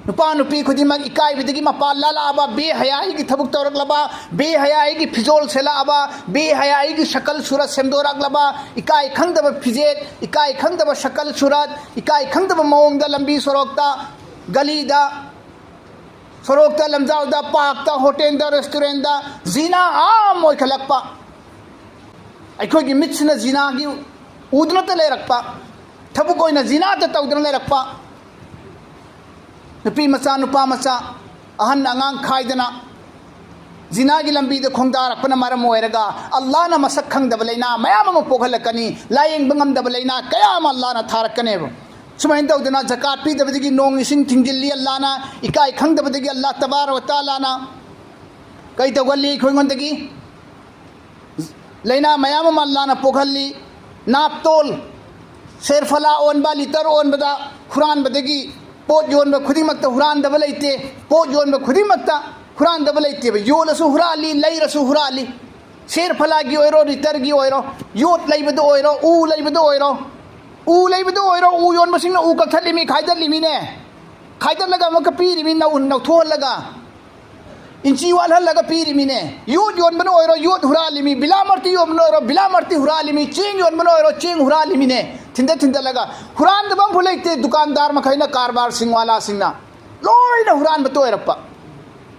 ꯅꯨꯄꯥ ꯅꯨꯄꯤ ꯈꯨꯗꯤꯡꯃꯛ ꯏꯀꯥꯏꯕꯗꯒꯤ ꯃꯄꯥꯟ ꯂꯥꯜꯂꯛꯂꯕ, ꯕꯦꯍꯌꯥꯒꯤ ꯊꯕꯛ ꯇꯧꯔꯛꯂꯕ, ꯕꯦꯍꯌꯥꯒꯤ ꯐꯤꯖꯣꯜ ꯁꯦꯠꯂꯛꯂꯕ, ꯕꯦꯍꯌꯥꯒꯤ ꯁꯀꯜ ꯁꯨꯔꯠ ꯁꯦꯝꯗꯣꯔꯛꯂꯕ, ꯏꯀꯥꯏ ꯈꯪꯗꯕ ꯐꯤꯖꯦꯠ, ꯏꯀꯥꯏ ꯈꯪꯗꯕ ꯁꯀꯜ ꯁꯨꯔꯠ, ꯏꯀꯥꯏ ꯈꯪꯗꯕ ꯃꯑꯣꯡꯗ ꯂꯝꯕꯤ ꯁꯣꯔꯣꯛꯇ, ꯒꯂꯤꯗ, ꯁꯣꯔꯣꯛꯇ, ꯂꯝꯖꯥꯎꯗ, ꯄꯥꯔꯛꯇ, ꯍꯣꯇꯦꯜꯗ, ꯔꯦꯁꯇꯨꯔꯦꯟꯗ ꯖꯤꯅꯥ ꯑꯥꯝ ꯑꯣꯏꯈꯠꯂꯛꯄ꯫ ꯑꯩꯈꯣꯏꯒꯤ ꯃꯤꯠꯁꯤꯅ ꯖꯤꯅꯥꯒꯤ ꯎꯗꯨꯅꯇ ꯂꯩꯔꯛꯄ, ꯊꯕꯛ ꯑꯣꯏꯅ ꯖꯤꯅꯥꯇ ꯇꯧꯗꯨꯅ ꯂꯩꯔꯛꯄ, ꯅꯨꯄꯤ ꯃꯆꯥ, ꯅꯨꯄꯥ ꯃꯆꯥ, ꯑꯍꯟ ꯑꯉꯥꯡ ꯈꯥꯏꯗꯅ ꯖꯤꯅꯥꯒꯤ ꯂꯝꯕꯤꯗ ꯈꯣꯡꯗꯥꯔꯛꯄꯅ ꯃꯔꯝ ꯑꯣꯏꯔꯒ ꯑꯜꯂꯥꯍꯅ ꯃꯁꯛ ꯈꯪꯗꯕ ꯂꯥꯏꯅꯥ ꯃꯌꯥꯝ ꯑꯃ ꯄꯣꯛꯍꯜꯂꯛꯀꯅꯤ, ꯂꯥꯌꯦꯡꯕ ꯉꯝꯗꯕ ꯂꯥꯏꯅꯥ ꯀꯌꯥ ꯑꯃ ꯑꯜꯂꯥꯍꯅ ꯊꯥꯔꯛꯀꯅꯦꯕ꯫ ꯁꯨꯃꯥꯏꯅ ꯇꯧꯗꯅ ꯖꯀꯥꯠ ꯄꯤꯗꯕꯗꯒꯤ ꯅꯣꯡ ꯏꯁꯤꯡ ꯊꯤꯡꯖꯤꯜꯂꯤ ꯑꯜꯂꯥꯍꯅ, ꯏꯀꯥꯏ ꯈꯪꯗꯕꯗꯒꯤ ꯑꯜꯂꯥꯍ ꯇꯕꯥꯔꯛ ꯋ ꯇꯥꯂꯥꯅ ꯀꯩ ꯇꯧꯒꯜꯂꯤ ꯑꯩꯈꯣꯏꯉꯣꯟꯗꯒꯤ? ꯂꯥꯏꯅꯥ ꯃꯌꯥꯝ ꯑꯃ ꯑꯜꯂꯥꯍꯅ ꯄꯣꯛꯍꯜꯂꯤ꯫ ꯅꯥꯞꯇꯣꯜ, ꯁꯦꯔꯐꯂꯥ ꯑꯣꯟꯕ, ꯂꯤꯇꯔ ꯑꯣꯟꯕꯗ ꯍꯨꯔꯥꯟꯕꯗꯒꯤ, ꯄꯣꯠ ꯌꯣꯟꯕ ꯈꯨꯗꯤꯡꯃꯛꯇ ꯍꯨꯔꯥꯟꯗꯕ ꯂꯩꯇꯦ, ꯄꯣꯠ ꯌꯣꯟꯕ ꯈꯨꯗꯤꯡꯃꯛꯇ ꯍꯨꯔꯥꯟꯗꯕ ꯂꯩꯇꯦꯕ꯫ ꯌꯣꯜꯂꯁꯨ ꯍꯨꯔꯥꯜꯂꯤ, ꯂꯩꯔꯁꯨ ꯍꯨꯔꯥꯜꯂꯤ꯫ ꯁꯦꯔꯐꯂꯥꯒꯤ ꯑꯣꯏꯔꯣ, ꯂꯤꯇꯔꯒꯤ ꯑꯣꯏꯔꯣ, ꯌꯣꯠ ꯂꯩꯕꯗ ꯑꯣꯏꯔꯣ, ꯎ ꯂꯩꯕꯗ ꯑꯣꯏꯔꯣ, ꯎ ꯂꯩꯕꯗ ꯑꯣꯏꯔꯣ, ꯎ ꯌꯣꯟꯕꯁꯤꯡꯅ ꯎ ꯀꯛꯊꯠꯂꯤꯃꯤ, ꯈꯥꯏꯗꯠꯂꯤꯃꯤꯅꯦ, ꯈꯥꯏꯗꯠꯂꯒ ꯑꯃꯨꯛꯀ ꯄꯤꯔꯤꯃꯤ, ꯅꯧ-, ꯅꯧꯊꯣꯛꯍꯜꯂꯒ꯫ ꯏꯟꯆꯤ ꯋꯥꯠꯍꯜꯂꯒ ꯄꯤꯔꯤꯃꯤꯅꯦ꯫ ꯌꯣꯠ ꯌꯣꯟꯕꯅ ꯑꯣꯏꯔꯣ, ꯌꯣꯠ ꯍꯨꯔꯥꯜꯂꯤꯃꯤ, ꯕꯤꯂꯥꯃꯔꯇꯤ ꯌꯣꯟꯕꯅ ꯑꯣꯏꯔꯣ, ꯕꯤꯂꯥꯃꯔꯇꯤ ꯍꯨꯔꯥꯜꯂꯤꯃꯤ, ꯆꯦꯡ ꯌꯣꯟꯕꯅ ꯑꯣꯏꯔꯣ, ꯆꯦꯡ ꯍꯨꯔꯥꯜꯂꯤꯃꯤꯅꯦ꯫ ꯊꯤꯟꯗꯠ ꯊꯤꯟꯗꯠꯂꯒ ꯍꯨꯔꯥꯟꯗꯕ ꯑꯃꯐꯥꯎ ꯂꯩꯇꯦ꯫ ꯗꯨꯀꯥꯟꯗꯥꯔ ꯃꯈꯩꯅ, ꯀꯔꯕꯥꯔꯁꯤꯡ, ꯋꯥꯂꯥꯁꯤꯡꯅ ꯂꯣꯏꯅ ꯍꯨꯔꯥꯟꯕꯇ ꯑꯣꯏꯔꯛꯄ꯫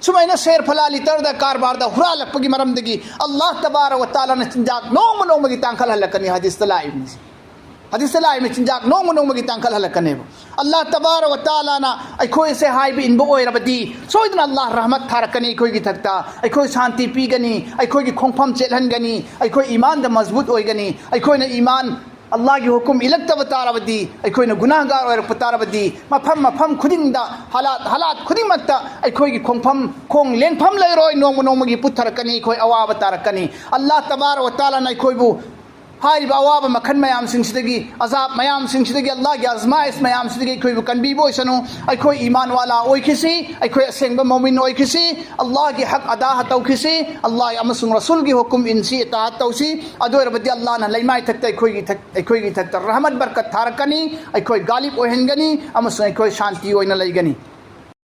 ꯁꯨꯃꯥꯏꯅ ꯁꯦꯔ ꯐꯂꯥ ꯂꯤꯇꯔꯗ ꯀꯔꯕꯥꯔꯗ ꯍꯨꯔꯥꯜꯂꯛꯄꯒꯤ ꯃꯔꯝꯗꯒꯤ ꯑꯜꯂꯥꯍ ꯇꯕꯥꯔꯛ ꯋ ꯇꯥꯂꯥꯅ ꯆꯤꯟꯖꯥꯛ ꯅꯣꯡꯃ ꯅꯣꯡꯃꯒꯤ ꯇꯥꯡꯈꯠꯍꯜꯂꯛꯀꯅꯤ꯫ ꯍꯗꯤꯁꯇ ꯂꯥꯛꯏꯕꯅꯤ꯫ ꯍꯗꯤꯁꯇ ꯂꯥꯛꯏꯕ ꯆꯤꯟꯖꯥꯛ ꯅꯣꯡꯃ ꯅꯣꯡꯃꯒꯤ ꯇꯥꯡꯈꯠꯍꯜꯂꯛꯀꯅꯦꯕ꯫ ꯑꯜꯂꯥꯍ ꯇꯕꯥꯔꯛ ꯋ ꯇꯥꯂꯥꯅ ꯑꯩꯈꯣꯏꯁꯦ ꯍꯥꯏꯕ ꯏꯟꯕ ꯑꯣꯏꯔꯕꯗꯤ ꯁꯣꯏꯗꯅ ꯑꯜꯂꯥꯍ ꯔꯍꯃꯠ ꯊꯥꯔꯛꯀꯅꯤ ꯑꯩꯈꯣꯏꯒꯤ ꯊꯛꯇ, ꯑꯩꯈꯣꯏ ꯁꯥꯟꯇꯤ ꯄꯤꯒꯅꯤ, ꯑꯩꯈꯣꯏꯒꯤ ꯈꯣꯡꯐꯝ ꯆꯦꯠꯍꯟꯒꯅꯤ, ꯑꯩꯈꯣꯏ ꯏꯃꯥꯟꯗ ꯃꯖꯕꯨꯠ ꯑꯣꯏꯒꯅꯤ꯫ ꯑꯩꯈꯣꯏꯅ ꯏꯃꯥꯟ, ꯑꯜꯂꯥꯍꯒꯤ ꯍꯨꯀꯨꯝ ꯏꯜꯂꯛꯇꯕ ꯇꯥꯔꯕꯗꯤ, ꯑꯩꯈꯣꯏꯅ ꯒꯨꯅꯥꯍꯒꯥꯔ ꯑꯣꯏꯔꯛꯄ ꯇꯥꯔꯕꯗꯤ, ꯃꯐꯝ ꯃꯐꯝ ꯈꯨꯗꯤꯡꯗ, ꯍꯥꯂꯥꯠ ꯍꯥꯂꯥꯠ ꯈꯨꯗꯤꯡꯃꯛꯇ ꯑꯩꯈꯣꯏꯒꯤ ꯈꯣꯡꯐꯝ, ꯈꯣꯡ ꯂꯦꯡꯐꯝ ꯂꯩꯔꯣꯏ꯫ ꯅꯣꯡꯃ ꯅꯣꯡꯃꯒꯤ ꯄꯨꯊꯔꯛꯀꯅꯤ, ꯑꯩꯈꯣꯏ ꯑꯋꯥꯕ ꯇꯥꯔꯛꯀꯅꯤ꯫ ꯑꯜꯂꯥꯍ ꯇꯕꯥꯔꯛ ꯋ ꯇꯥꯂꯥꯅ ꯑꯩꯈꯣꯏꯕꯨ ꯍꯥꯏꯔꯤꯕ ꯑꯋꯥꯕ ꯃꯈꯜ ꯃꯌꯥꯝꯁꯤꯡꯁꯤꯗꯒꯤ, ꯑꯖꯥꯕ ꯃꯌꯥꯝꯁꯤꯡꯁꯤꯗꯒꯤ, ꯑꯜꯂꯥꯍꯒꯤ ꯑꯖꯃꯥꯏꯁ ꯃꯌꯥꯝꯁꯤꯗꯒꯤ ꯑꯩꯈꯣꯏꯕꯨ ꯀꯟꯕꯤꯕ ꯑꯣꯏꯁꯅꯨ꯫ ꯑꯩꯈꯣꯏ ꯏꯃꯥꯟ ꯋꯥꯂꯥ ꯑꯣꯏꯈꯤꯁꯤ, ꯑꯩꯈꯣꯏ ꯑꯁꯦꯡꯕ ꯃꯣꯃꯤꯟ ꯑꯣꯏꯈꯤꯁꯤ, ꯑꯜꯂꯥꯍꯒꯤ ꯍꯛ ꯑꯗꯥ ꯇꯧꯈꯤꯁꯤ, ꯑꯜꯂꯥꯍ ꯑꯃꯁꯨꯡ ꯔꯁꯨꯜꯒꯤ ꯍꯨꯀꯨꯝ ꯏꯟꯁꯤ, ꯏꯇꯥꯑꯠ ꯇꯧꯁꯤ꯫ ꯑꯗꯨ ꯑꯣꯏꯔꯕꯗꯤ ꯑꯜꯂꯥꯍꯅ ꯂꯩꯃꯥꯏ ꯊꯛꯇ ꯑꯩꯈꯣꯏꯒꯤ ꯊꯛ-, ꯑꯩꯈꯣꯏꯒꯤ ꯊꯛꯇ ꯔꯍꯃꯠ ꯕꯔꯀꯠ ꯊꯥꯔꯛꯀꯅꯤ, ꯑꯩꯈꯣꯏ ꯒꯥꯂꯤꯕ ꯑꯣꯏꯍꯟꯒꯅꯤ ꯑꯃꯁꯨꯡ ꯑꯩꯈꯣꯏ ꯁꯥꯟꯇꯤ ꯑꯣꯏꯅ ꯂꯩꯒꯅꯤ꯫